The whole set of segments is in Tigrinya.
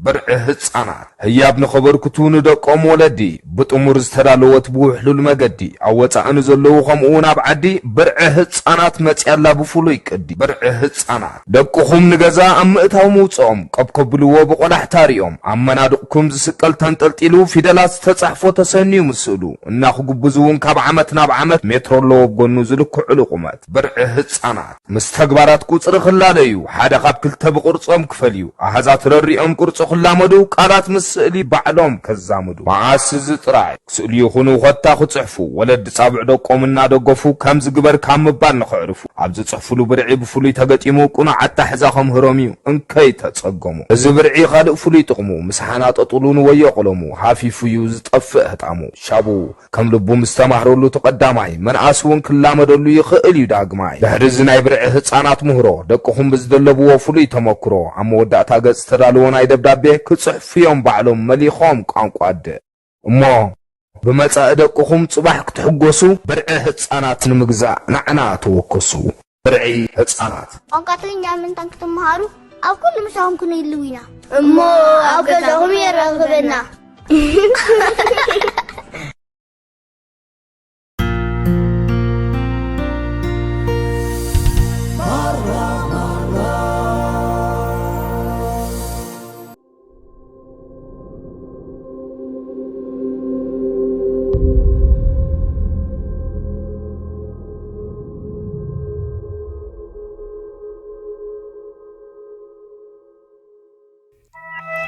ብርዒ ህጻናት ህያብ ንኸበርክቱ ንደቆም ወለዲ ብጥሙር ዝተዳለወት ብውሕሉል መገዲ ኣብ ወጻኢ ንዘለዉ ከምኡ እውን ኣብ ዓዲ ብርዒ ህጻናት መጽያላ ብፍሉይ ቅዲ። ብርዒ ህጻናት ደቅኹም ንገዛ ኣብ ምእታው ምውጽኦም ቀብ ከብልዎ ብቆላሕታ ሪኦም ኣብ መናድቕኩም ዝስቀል ተንጠልጢሉ ፊደላት ዝተጻሕፎ ተሰንዩ ምስእሉ እናኽጉብዝ እውን ካብ ዓመት ናብ ዓመት ሜትሮ ኣለዎ ብጎኑ ዝልክዕሉ ቁመት። ብርዒ ህጻናት ምስ ተግባራት ቁጽሪ ክላለዩ፣ ሓደ ካብ ክልተ ብቕርጾም ክፈልዩ፣ ኣሃዛት ረሪኦም ቅርጹ ክላመዱ፣ ቃላት ምስ ስእሊ ባዕሎም ከዛምዱ። መዓስ እዚ ጥራይ ክስእሉ ይኹኑ ኮታ ክጽሕፉ፣ ወለዲ ጻብዕ ደቆም እናደገፉ ከምዚ ግበር ካብ ምባል ንኽዕርፉ፣ ኣብ ዝጽሕፉሉ ብርዒ ብፍሉይ ተገጢሙ፣ ቅኑዕ ኣታሕዛ ከምህሮም እዩ እንከይ ተጸገሙ። እዚ ብርዒ ካልእ ፍሉይ ጥቕሙ፣ ምስ ሓናጠጡሉ ንወዮ ቀለሙ፣ ሃፊፉ እዩ ዝጠፍእ ህጣሙ። ሻቡ ከም ልቡ ምስ ተማህረሉ እቲ ቀዳማይ፣ መንኣስ እውን ክላመደሉ ይኽእል እዩ ዳግማይ። ድሕሪ እዚ ናይ ብርዒ ህጻናት ምህሮ፣ ደቅኹም ብዝደለብዎ ፍሉይ ተመክሮ፣ ኣብ መወዳእታ ገጽ ዝተዳለወ ናይ ደብዳቤ ክጽሕፉ እዮም ባዕሎም መሊኾም ቋንቋ ኣደ። እሞ ብመጻኢ ደቅኹም ጽባሕ ክትሕጎሱ፣ ብርዒ ህጻናት ንምግዛእ ንዓና ተወከሱ። ብርዒ ህጻናት። ቋንቋ ትግርኛ ምእንታን ክትመሃሩ ኣብ ኩሉ ምሳኹም ክንህልው ኢና። እሞ ኣብ ገዛኹም የራኽበና።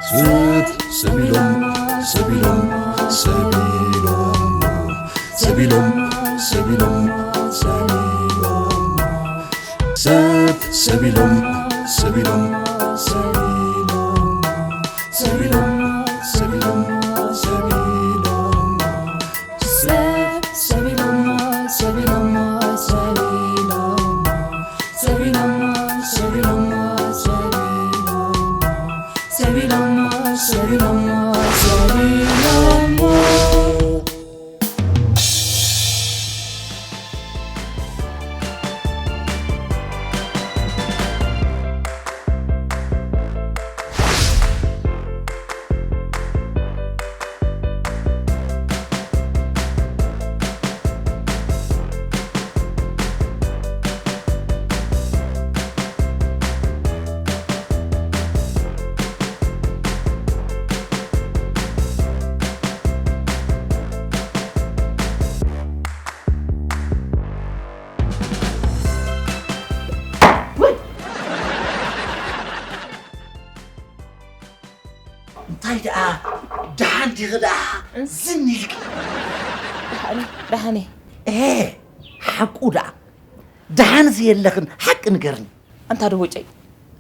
ስት ሰቢሎም ሰቢሎም ሰቢሎም ሰቢሎም ሰቢሎም ሰቢሎም ሰት ሰቢሎም ሰቢሎም ሰቢሎም ሰቢሎም ሰቢሎም ሰቢሎም ሰት ሰቢሎም ሰቢሎም ሰቢሎም ሰቢሎም ሰቢሎም ሰቢሎም ሰቢሎሞ ሰቢሎሞ ሰቢሎሞ። እንታይ ደኣ ደሓን ዲኺ ደኣ ዝን ኢልኪ? ደሓን እየ፣ ደሓን እየ። ኤ፣ ሓቁ ደኣ ደሓንሲ የለኽን፣ ሓቂ ንገርኒ። ኣንታ ደቦጨይ፣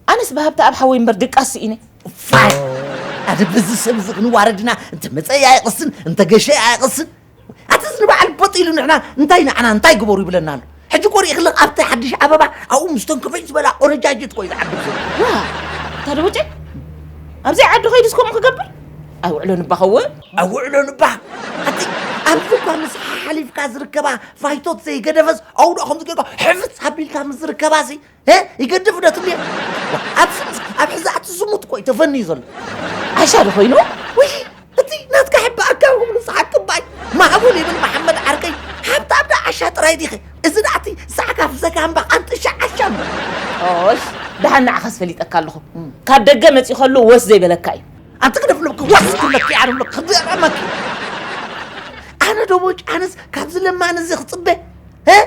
ኣነስ ብሃብቲ ኣብ ሓወይ እምበር ድቃስ ስኢነ። ፋይ! ኣደ በዚ ሰብ እዚ ክንዋረድና፣ እንተ መጸ ኣይቕስን፣ እንተ ገሸ ኣይቕስን። ኣትስ ንበዓል ቦጥ ኢሉ ንሕና እንታይ ንዓና እንታይ ግበሩ ይብለና ኣሎ። ሕጂ እኮ ርኢኽለኽ ኣብቲ ሓድሽ ኣበባ ኣብኡ ምስቶም ክፍሕ ዝበላ ቆነጃጅት እኮ እዩ ዝዓብድ ዘሎ። ዋ፣ ኣንታ ደቦጨይ፣ ኣብዚ ዓዲ ከይዱስ ከምኡ ክገብር? ኣውዕሎ ንባኸወ። ኣውዕሎ ንባኽ። ኣቲ ኣብዚ እኳ ምስ ሓሊፍካ ዝርከባ ፋይቶት ዘይገደፈስ፣ ኣውዶ ከምዚ ጌርካ ሕፍስ ኣቢልካ ምስ ዝርከባሲ፣ እ? ይገድፍ ዶ ትብልዮ? ኣብ ስምስ-፣ ኣብ ሕዚ ኣቲ ዝሙት እኮ እዩ ተፈንዩ ዘሎ። ዓሻ ዶ ኮይኑ? ውይ፣ እቲ ናትካ ሕበኣካ ይኹን ንስሓቅ እባይ። ማዕቡል ይብል መሓመድ ዓርከይ። ሃብታም ዳ ዓሻ ጥራይ ዲኺ? እዚ ዳ እቲ ሳዕካ ፍዘካ እምባ ቃንጥሻ ዓሻ እምባ። ኦሽ፣ ደሓን ንዓኻስ ፈሊጠካ ኣለኹ። እም። ካብ ደገ መጺኡ ከሎ ወስ ዘይበለካ እዩ። ኣንቲ ክደፍለኪ ወስ ክብለኪ ኣርምለኪ ክደረመኪ። ኣነ ዶ ቦጭ ኣነስ ካብዚ ለማኒ እዚ ክጽበ? እ?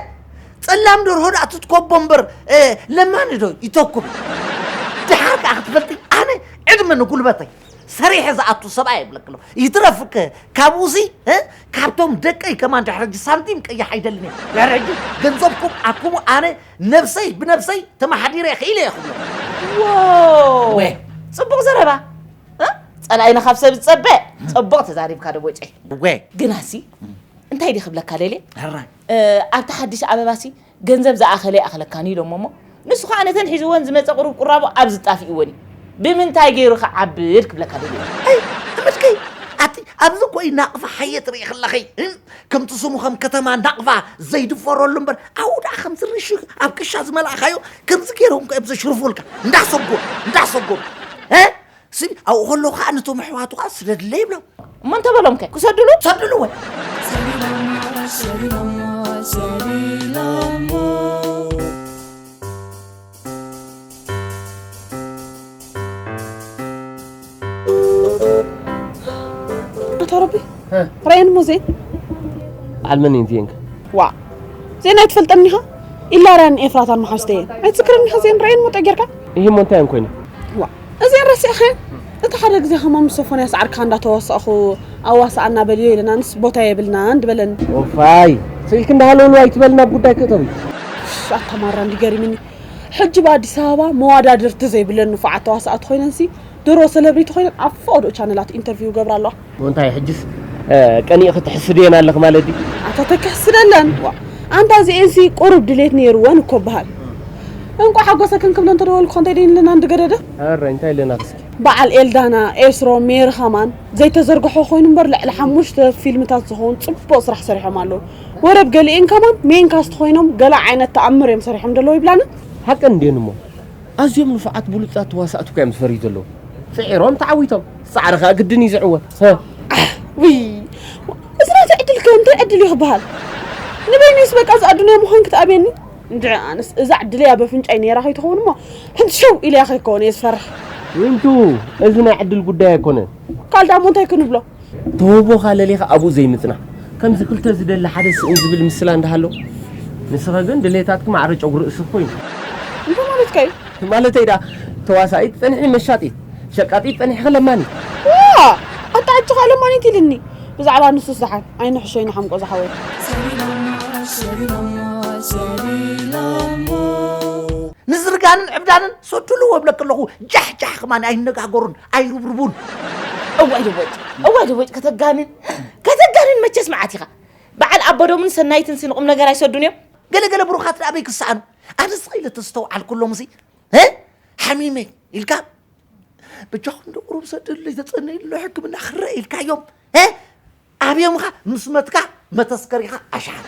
ጸላም ደርሆ ደኣ ትትኮቦ እምበር፣ እ፣ ለማኒ ዶ ይተኩብ? ደሓር ከኣ ክትፈልጢ፣ ኣነ ዕድመ ንጉልበተይ ሰሪሐ ዝኣቱ ሰብኣይ ይብለኪ ኣለኹ። ይትረፍክ ካብኡሲ፣ እ፣ ካብቶም ደቀይ ከማን ድሕሪ ሕጂ ሳንቲም ቀይሕ ኣይደልን እየ። ድሕሪ ሕጂ ገንዘብኩም ኣኩቡ፣ ኣነ ነብሰይ ብነብሰይ ተመሓዲረ ክኢለ እየ ክብሎ። ዎ! ወ። ጽቡቕ ዘረባ። እ? ጸላኢና ካብ ሰብ ዝጸበ፣ ጽቡቕ ተዛሪብካ ዶ ቦጨይ። ወ። ግናሲ፣ እንታይ ድየ ክብለካ ደልየ? ሕራይ። እ፣ ኣብቲ ሓድሽ ኣበባሲ ገንዘብ ዝኣኸለ ይኣኽለካኒ ኢሎሞ እሞ፣ ንሱ ኸዓ ነተን ሒዝወን ዝመጸ ቁሩብ ቁራቡ ኣብዚ ጣፊእወን እዩ። ብምንታይ ገይሩ ክዓብድ ክብለካ ደልየ? ኣይ፣ ኣመድከይ፣ ኣቲ ኣብዚ እኮ እዩ ናቕፋ ሓየት ርኢ ከለኸይ፣ እም፣ ከምቲ ስሙ ከም ከተማ ናቕፋ ዘይድፈረሉ እምበር፣ ኣብኡ ደኣ ከምዚ ርሽግ ኣብ ክሻ ዝመላእኻዮ፣ ከምዚ ገይሮም እኮ እዮም ዘሽርፉልካ። እንዳሰጎም፣ እንዳሰጎም። እ? ስሚ ኣብኡ ከሎ ከዓ ነቶም ኣሕዋቱ ከዓ ስደድለይ ይብሎም። እሞ እንተበሎም ከ ክሰድሉ? ሰድሉ ወይ ኣታ ረቢ ራየን እሞ ዜን በዓል መን እየን እዚአን ከ? ዋ ዜን ኣይትፈልጠን ኢኻ? ኢላርያን ኤፍራታን መሓዝተ እየን ኣይትዝክረን ኢኻ? ዜን ራየን እሞ ጠጊርካ ይሄ እሞ እንታይ እየን ኮይነን? ዋ እዚአን ረሲዕኸን? እቲ ሓደ ግዜ ከማን ምስ ሶፎንያስ ዓርካ እንዳተዋሳእኹ ኣዋሳኣና በልዮ ኢለናንስ ቦታ የብልናን ድበለኒ። ኦፋይ ስኢልክ እንዳሃለሉ ኣይትበል ናብ ጉዳይ ክእተዊ። ኣታ ማራ እንዲ ገሪምኒ ሕጂ ብኣዲስ ኣበባ መዋዳድርቲ ዘይብለን ንፉዓት ተዋሳእቲ ኮይነንሲ ድሮ ሰለብሪቲ ኮይነን ኣብ ፈቐድኡ ቻነላት ኢንተርቪው ይገብራ ኣለዋ። እንታይ ሕጅስ ቀኒእኺ ትሕስድየን ኣለኺ ማለት ድዩ? ኣታ ተክሕስደለን ዋ ኣንታ እዚኤንሲ ቁሩብ ድሌት ነይርወን እኮ በሃል። እንቋዕ ሓጎሰክን ክብለን ተደወልኩ ከንታይ ደይንልና እንድገደደ። ኣረ እንታይ ኣለና እስኪ። በዓል ኤልዳና፣ ኤስሮ፣ ሜሪ ኸማን ዘይተዘርግሖ ኮይኑ እምበር ልዕሊ ሓሙሽተ ፊልምታት ዝኸውን ጽቡቕ ስራሕ ሰሪሖም ኣለዉ። ወረብ ገሊኤን ከማን ሜን ካስት ኮይኖም ገለ ዓይነት ተኣምር እዮም ሰሪሖም ደለዉ ይብላና። ሓቀን እንድየን እሞ ኣዝዮም ንፉዓት ብሉጻት ተዋሳእቲ እኮ እዮም ዝፈርዩ ዘለዉ። ጽዒሮም ተዓዊቶም። ጻዕሪ ኸኣ ግድን እዩ ዝዕወት። ሀ። ውይ እዚ ናተይ ዕድል ከ እንታይ ዕድል እዩ ክበሃል? ንበይነይስ በቃ እዛ ኣዱንያ ምዃን ክትኣብየኒ? እንድዒ ኣነስ እዛ ዕድለይ ኣብ ኣፍንጫይ ነይራ ከይትኸውን እሞ ሕንቲ ሸው ኢለያ ከይከውን እየ ዝፈርሕ። ዊንቱ እዚ ናይ ዕድል ጉዳይ ኣይኮነን። ካልዳ እሞ እንታይ ክንብሎ? ተውህቦኻ ለሊኻ ኣብኡ ዘይምጽናሕ። ከምዚ ክልተ ዝደሊ ሓደ ስእን ዝብል ምስላ እንዳሃሎ ንስኸ ግን ድሌታትኪ ማዕረ ጨጉሪ ርእስኺ ኮይኑ። እንታይ ማለትካ እዩ? ማለተይ ደኣ ተዋሳኢት ጸኒሒ መሻጢት፣ ሸቃጢት ጸኒሕኺ ለማኒት። ዋ! ኣታ ሕጂ ከኣ ለማኒት ኢልኒ። ብዛዕባ ንሱስ ደሓን ኣይንሕሾ ኢና ሓምቆ ዝሓወይ። ንዝርጋንን ዕብዳንን ሰዱሉ ወብለክ ኣለኹ ጃሕጃሕ ከማን ኣይነጋገሩን ኣይርብርቡን። እዋይ ደቦጭ እዋይ ደቦጭ ከተጋንን ከተጋንን መቸስ መዓት ኢኻ። በዓል ኣቦዶምን ሰናይትን ስንቑም ነገር ኣይሰዱን እዮም። ገለገለ ብሩኻት ደኣ በይ ክሰኣኑ ኣነ ስቕ ኢለ ተስተውዓልኩሎም ሲ እ ሓሚመ ኢልካ በጃኹም ዶ ቁሩብ ሰደሉለይ ዘጸነየሉ ሕክምና ክረአ ኢልካዮም እ ኣብዮምኻ ምስ መትካ መተስከሪኻ ኣሽሓት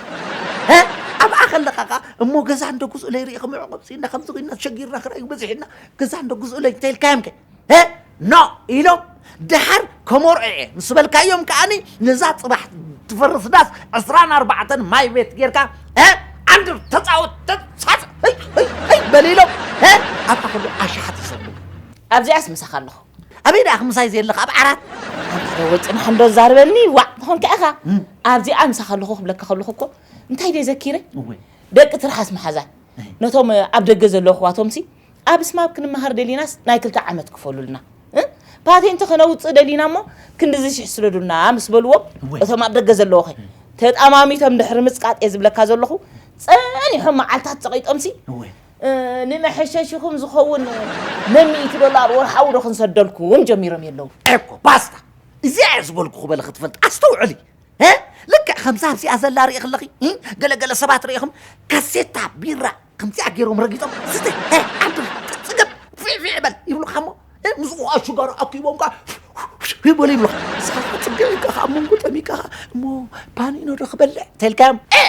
እ ኣብኣ ከለኻ ኸኣ እሞ ገዛ እንዶ ግዝኡለይ ርኢኹም ዕቑብ ስኢና ከምዚ ኮይና ተሸጊርና ክራይ በዚሕና ገዛ እንዶ ግዝኡለይ እንተኢልካዮም ከ እ ኖ ኢሎም ደሓር ከመርዑ እየ ምስ በልካዮም ከኣኒ ነዛ ጽባሕ ትፈርስ ዳስ ዕስራን ኣርባዕተን ማይ ቤት ጌርካ እ ዓንድር ተጻወት ተሳስ ህይ ህይ ህይ በል ኢሎም እ ኣብኣ ከሎ ኣሽሓት ይሰብሉ ኣብዚኣስ ምሳኻ ኣለኹ ኣበይ ደኣ ክምሳይ ዘየለኻ ኣብ ዓራት ወፅና ሕንዶ ዛርበኒ ዋዕ ትኾንካ ኢኻ ኣብዚኣ ምሳኻ ኣለኹ ክብለካ ከለኹ እኮ እንታይ ደይ ዘኪረ ደቂ ትርሓስ መሓዛይ ነቶም ኣብ ደገ ዘለዉ ኣሕዋቶምሲ ኣብ ስማብ ክንመሃር ደሊናስ ናይ ክልተ ዓመት ክፈሉልና እ? ፓቴንት ከነውፅእ ደሊና እሞ ክንድዚ ሽሕ ስደዱልና ምስ በልዎም እቶም ኣብ ደገ ዘለዉ ኸ ተጣማሚቶም ድሕሪ ምፅቃጥ እየ ዝብለካ ዘለኹ ፀኒሖም መዓልታት ፀቒጦምሲ እ፣ ንመሐሸሽኹም ዝኸውን መን ሚእቲ ዶላር ወርሓዊ ዶ ክንሰደልኩም ጀሚሮም የለዉ። እኮ ባስታ እዚኣ እየ ዝበልኩ ክበለ ክትፈልጥ ኣስተውዕሊ እ? ልክዕ ከምዛ ኣብዚኣ ዘላ ርኢ ከለኺ እ? ገለገለ ሰባት ርኢኹም ካሴታ ቢራ ከምዚኣ ገይሮም ረጊጾም ስተ እ? ዓንድር ጽገብ ፊዕፊዕ በል ይብሉኻ እሞ እ? ምስኡ ከዓ ሽጋራ ኣኪቦም ከዓ ይበሉ ይብሉኻ ንስኻ ከዓ ጽግዕ ኢልካ ከዓ ኣብ መንጎ ጠሚቃ እሞ ፓኒኖ ዶ ክበልዕ ተልካዮም እ!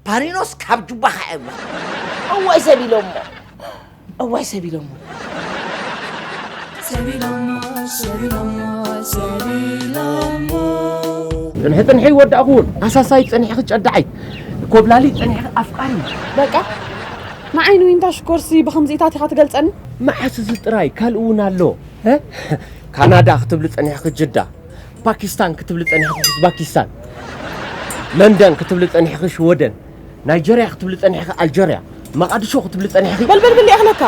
ፓኒኖስ ካብ ጁባኻ እየ እብሎ። እዋይ ሰብ ኢሎሞ እዋይ ሰብ ኢሎሞ። ጽንሒ ጽንሒ ወዳእኽውን ኣሳሳይ ጸኒሕኺ ጨዳዓይ ኮብላሊ ጸኒሕኺ ኣፍቃሪ በቃ ንዓይ ንዊንታ ሽኮርሲ ብኸምዚኢታት ኢኻ ትገልጸኒ? መዓስ እዚ ጥራይ ካልእ እውን ኣሎ። ካናዳ ክትብሊ ጸኒሕኺ ጅዳ፣ ፓኪስታን ክትብሊ ጸኒሕኺ ኡዝባኪስታን፣ ለንደን ክትብሊ ጸኒሕኺ ሽወደን፣ ናይጀርያ ክትብሊ ጸኒሕኺ ኣልጀርያ፣ መቓድሾ ክትብሊ ጸኒሕኺ። በልበልብል ይኣኽለካ።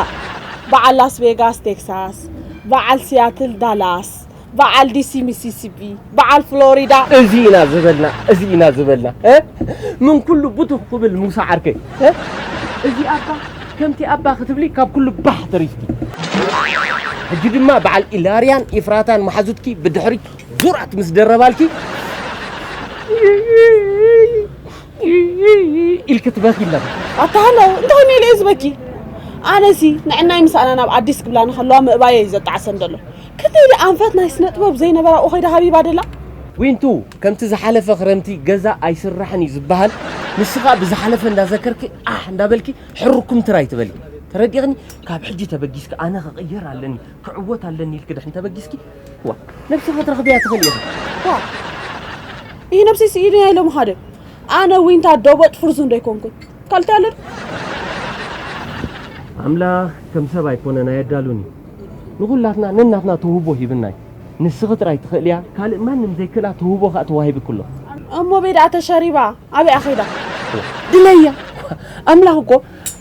በዓል ላስ ቬጋስ ቴክሳስ፣ በዓል ሲያትል ዳላስ፣ በዓል ዲሲ ሚሲሲፒ፣ በዓል ፍሎሪዳ። እዚ ኢና ዝበልና፣ እዚ ኢና ዝበልና። እ? ምን ኩሉ ብቱኽ ክብል ሙሳ ዓርከይ። እ? እዚ ኣባ ከምቲ ኣባ ክትብሊ ካብ ኩሉ ባህ ተሪፍኪ። ሕጂ ድማ በዓል ኢላርያን ኢፍራታን መሓዙትኪ ብድሕሪት ዙራት ምስ ደረባልኪ ኢልኪ ትበኪ ኣለኺ። ኣታ ሃሎ እንታይ ኾይኑ ኢለ እየ ዝበኪ? ኣነሲ ንዕናይ ምሳኣና ናብ ኣዲስ ክብላ ንኸለዋ ምእባየ እዩ ዘጣዕሰን ዘሎ። ክንደይ ደኣ ኣንፈት ናይ ስነ ጥበብ ዘይነበራ ኣብኡ ኸይዳ ሃቢባ ደላ? ዊንቱ ከምቲ ዝሓለፈ ክረምቲ ገዛ ኣይስራሕን እዩ ዝበሃል ንስኻ ብዝሓለፈ እንዳዘከርኪ ኣሕ እንዳበልኪ ሕርኩም ትራይ ትበሊ። ተረዲእኽኒ? ካብ ሕጂ ተበጊስኪ ኣነ ክቕየር ኣለኒ፣ ክዕወት ኣለኒ ኢልኪ ድሕን ተበጊስኪ፣ ዋ፣ ነብሲ ክትረኽብያ ትኽእሊ ኢኺ። ዋ፣ ይህ ነብሲ ስኢድን ያይሎም ሓደ ኣነ ዊንታ ዶቦጥ ፍርዙ እንደይኮንኩን ካልቲ ኣለድ ኣምላኽ ከም ሰብ ኣይኮነን ኣየዳሉን እዩ። ንኹላትና ነናትና ተውህቦ ሂብና እዩ። ንስኺ ጥራይ ትኽእልያ፣ ካልእ ማንም ዘይክእላ ተውህቦ ከኣ ተዋሂብኪ ኣሎ። እሞ ቤዳ ተሸሪባ ኣበይ ኣኸይዳ? ድለያ። ኣምላኽ እኮ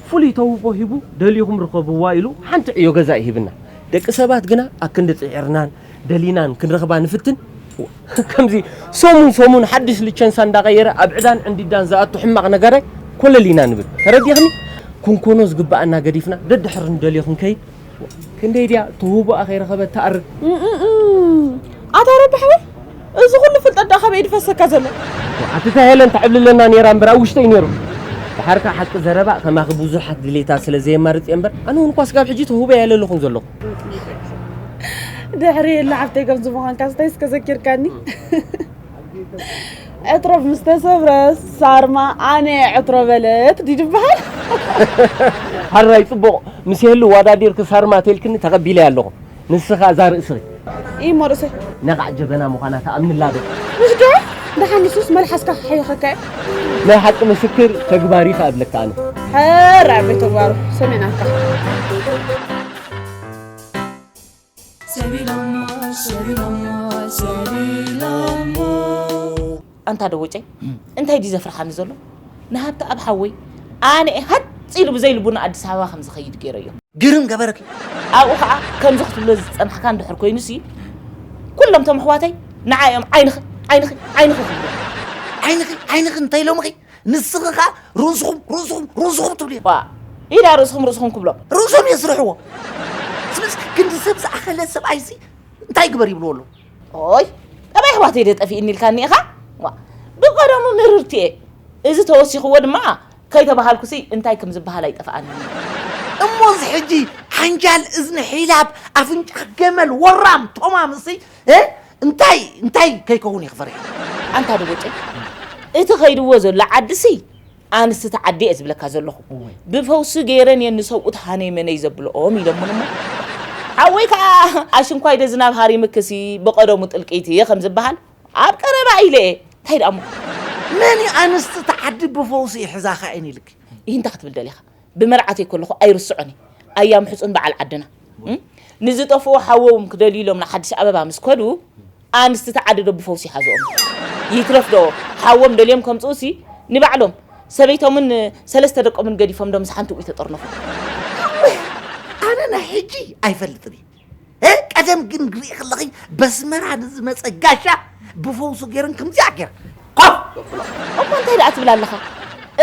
ፍሉይ ተውህቦ ሂቡ ደሊኹም ርከብዋ ኢሉ ሓንቲ ዕዮ ገዛ እዩ ሂብና። ደቂ ሰባት ግና ኣክንዲ ጽዒርናን ደሊናን ክንረኽባ ንፍትን። ከምዚ ሰሙን ሰሙን ሓድሽ ልቸንሳ እንዳቐየረ ኣብ ዕዳን ዕንዲዳን ዝኣቱ ሕማቕ ነገራይ ኮለል ኢና ንብል። ተረዲኽኒ? ክንኮኖ ዝግብኣና ገዲፍና ደድሕሪ ንደልዮ ክንከይድ። ክንደይ ድያ ትውህቦኣ ከይረኸበት ትኣርግ? እምእም። ኣታ ረቢ ሓወይ፣ እዚ ኩሉ ፍልጠት ደኣ ካበይ ድፈሰካ ዘሎ? ኣቲ እታ ሄለን ተዕብልለና ነይራ እምበር ኣብ ውሽጠይ ነይሩ። ድሓርካ ሓቂ ዘረባ ከማኺ ብዙሓት ድሌታት ስለ ዘየማርጽ እየ እምበር ኣነ እውን እኳ ስጋብ ሕጂ ተውህቦ እየ ኣለኹን ዘለኹ። ድሕሪ የለ ሓፍተይ ከምዚ ምዃንካ ስታይ እስከ ዘኪርካኒ። ዕትሮብ ምስ ተሰብረ ሳርማ ኣነ ዕትሮ በለት ድዩ ዝበሃል? ሓራይ ጽቡቕ ምስ የህሉ ዋዳዲርኪ ሳርማ ተልክኒ ተቐቢለያ ኣለኹ። ንስኻ እዛ ርእስኺ እሞ ርእሰይ ነቓዕ ጀበና ምዃና ተኣምንላ ዶ? ምሽ ዶ? ደሓን ንሱስ መልሓስካ ክሕይኸካ እዩ። ናይ ሓቂ ምስክር ተግባር እዩ ከኣ እብለካ ኣነ። ሕራይ ኣበይ ተግባሩ ሰሚዕናካ። ሰቢሎሞ ሰቢሎሞ ሰቢሎሞ ኣንታ ደወጨይ እንታይ ድዩ ዘፍርሓኒ ዘሎ? ንሃብቲ ኣብ ሓወይ ኣነ እየ ሃጽ ኢሉ ብዘይ ልቡና ኣዲስ ኣበባ ከም ዝኸይድ ገይረዮ። ግርም ገበረኪ። ኣብኡ ከዓ ከምዚ ክትብሎ ዝጸናሕካ እንድሕር ኮይኑሲ ኩሎም ቶም ኣሕዋተይ ንዓ እዮም ዓይንኺ ዓይንኺ ዓይንኺ ክብሉ። ዓይንኺ ዓይንኺ እንታይ ኢሎምኺ? ንስኺ ኸኣ ርእስኹም ርእስኹም ርእስኹም ትብሊ። ዋ ኢዳ ርእስኹም ርእስኹም ክብሎ። ርእሶም የስርሕዎ። ስለዚ ክንዲ ሰብ ዝኣኸለ ሰብኣይሲ እንታይ ግበር ይብልዎ ኣለዉ? ኦይ ጠባይ ኣሕዋተይ ዶ ጠፊእኒ ኢልካኒ ኢኻ? ዋ ብቐደሙ ምርርቲ እየ። እዚ ተወሲኽዎ ድማ ከይተባሃልኩሲ እንታይ ከም ዝበሃል ኣይጠፍኣንን እዩ። እሞ እዚ ሕጂ ሓንጃል እዝኒ ሒላብ ኣፍንጫ ገመል ወራም ቶማምሲ እ እንታይ እንታይ ከይከውን እየ ክፈርሕ። ኣንታ ደቦጨይ እቲ ኸይድዎ ዘሎ ዓድሲ ኣንስቲ ዓዲ እየ ዝብለካ ዘለኹ። እወ። ብፈውሲ ገይረን እየን ንሰብኡት ሃነይ መነይ ዘብልኦም ኢሎምን እሞ ሓወይ ከዓ ኣሽንኳይ ዶ ዝናብ ሃሪምክሲ ብቐደሙ ጥልቅይቲ እየ ከም ዝበሃል ኣብ ቀረባ ኢለ እየ። እንታይ ደኣ እሞ መን እዩ ኣንስቲ እቲ ዓዲ ብፈውሲ ይሕዛኻ እየን ኢልኪ? ይህንታ ክትብል ደሊኻ ብመርዓተይ ከለኹ ኣይርስዖን እየ። ኣያ ምሕፁን በዓል ዓድና እም? ንዝጠፍኡ ሓዎም ክደልዩ ኢሎም ንሓድሽ ኣበባ ምስ ከዱ ኣንስቲ ተዓድዶ ብፈውሲ ይሓዝኦም። ይትረፍ ዶ ሓዎም ደልዮም ከምፅኡሲ ንባዕሎም ሰበይቶምን ሰለስተ ደቆምን ገዲፎም ዶ ምስ ሓንቲ ውይ ተጠርነፉ። ኣነ ናይ ሕጂ ኣይፈልጥን እየ። እ፣ ቀደም ግን ርኢ ከለኺ በስመራ ንዝመፀ ጋሻ ብፈውሱ ገይረን ከምዚኣ ገይረን ኮፍ የብሎ። እሞ እንታይ ደኣ ትብል ኣለኻ?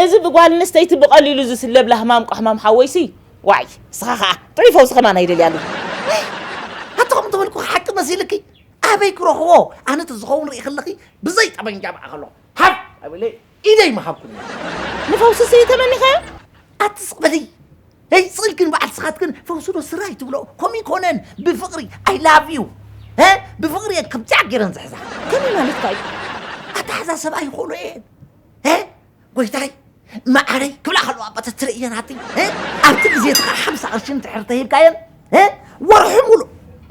እዚ ብጓል ኣንስተይቲ ብቐሊሉ ዝስለብ ላህማም ቋሕማም ሓወይሲ ዋይ እስኻ ኸዓ ጥዑይ ፈውሲ ከማን ኣይደልያሉ። ኣትኹም ተበልኩ ሓቂ መሲልኪ ኣበይ ክረኽቦ? ኣነ ተዝኸውን ርኢ ከለኺ ብዘይ ጠበንጃ በኣ ከለኹ ሃብ ኣቢለ ኢደይ ምሃብኩኒ። ንፈውስሲ ተመኒኻዮ? ኣትስቕ በሊ። ሄይ ስቕልክን በዓል ስኻትክን ፈውስዶ ስራይ ትብሎ ከምኡ ይኮነን። ብፍቕሪ I love you እ ብፍቕሪ እየን ከምዚኣ ገይረን ዝሕዛ። ከመይ ማለትካ እዩ? ኣተሓዛ ሰብኣይ ይኽእሎ እየን እ ጎይታይ መዓረይ ክብላ ከለዋ በተ ትርእየን ኣቲ እ ኣብቲ ግዜ እቲ ከዓ ሓምሳ ቅርሺ እንድሕር ተሂብካየን እ ወርሒ ሙሉእ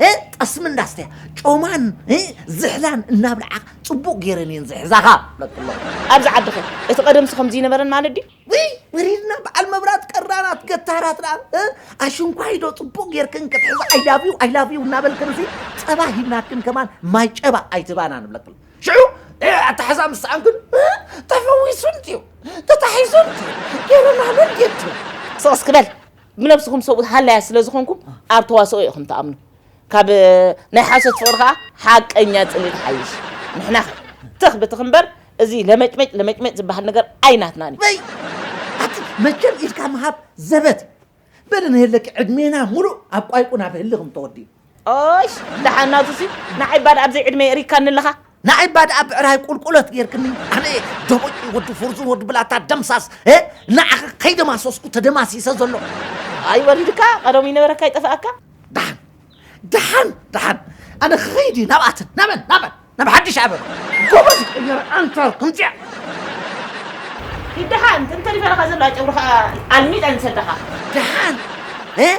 እ ጠስሚ እንዳስተያ ጮማን እ ዝሕላን እናብልዓ ፅቡቅ ገይረን እየን ዝሕዛኻ። ለጥሎ ኣብዚ ዓድኸ እቲ ቀደምሲ ከምዚ ይነበረን ማለት ድዩ? ውይ ውሪድና በዓል መብራት ቀራናት ገታራትና እ ኣሽንኳይ ዶ ፅቡቅ ጌርክን ክትሕዚ I love you I love you እናበልክን ሲ ፀባ ሂብናክን ከማን ማይ ጨባ ኣይትባና ንብለክን ሽዑ ኣተሓዛ ምስ ሰኣንክን ተፈዊሱ እንድዩ ተታሒዙ እንድዩ ገይሩና ኣሎ እንድዩ ትብል። ስቕስ ክበል ብነብስኹም ሰብኡት ሃላያት ስለ ዝኾንኩም ኣብ ተዋስኦ ኢኹም ትኣምኑ። ካብ ናይ ሓሶት ፍቕሪ ከዓ ሓቀኛ ጽልኢ ትሓይሽ። ንሕና ኸ ትኽ ብትኽ እምበር እዚ ለመጭመጭ ለመጭመጭ ዝበሃል ነገር ኣይናትናን እዩ። በይ ኣቲ መቸም ኢድካ ምሃብ ዘበት በለ ንህለኪ ዕድሜና ሙሉእ ኣብ ቋይቁ ናብ ህሊ ከም ተወዲኡ። ኦሽ ደሓን ናቱሲ ንዓይ ባድ ኣብዘይ ዕድመ የሪካኒ ኣለኻ። ንዓይ ባድ ኣብ ብዕራይ ቁልቁለት ጌርክኒ ኣነ ደቦቂ ወዲ ፎርዙን ወዲ ብላታ ደምሳስ እ ንዓኺ ከይደማሰስኩ ተደማሲሰ ዘሎ። ኣይ ወሪድካ ቀደሙ ይነበረካ ይጠፍኣካ። ደሓን ደሓን ደሓን ኣነ ክኸይድ እዩ ናብኣትን ናበን ናበን ናብ ሓድሽ ኣበባ ጎበዝ ቀየር ኣንታ ከምዚኣ። ይደሓን እንተሪፈ ኣለኻ ዘሎ ኣጨጉርኻ ኣልሚጠ ንሰደኻ። ደሓን እ?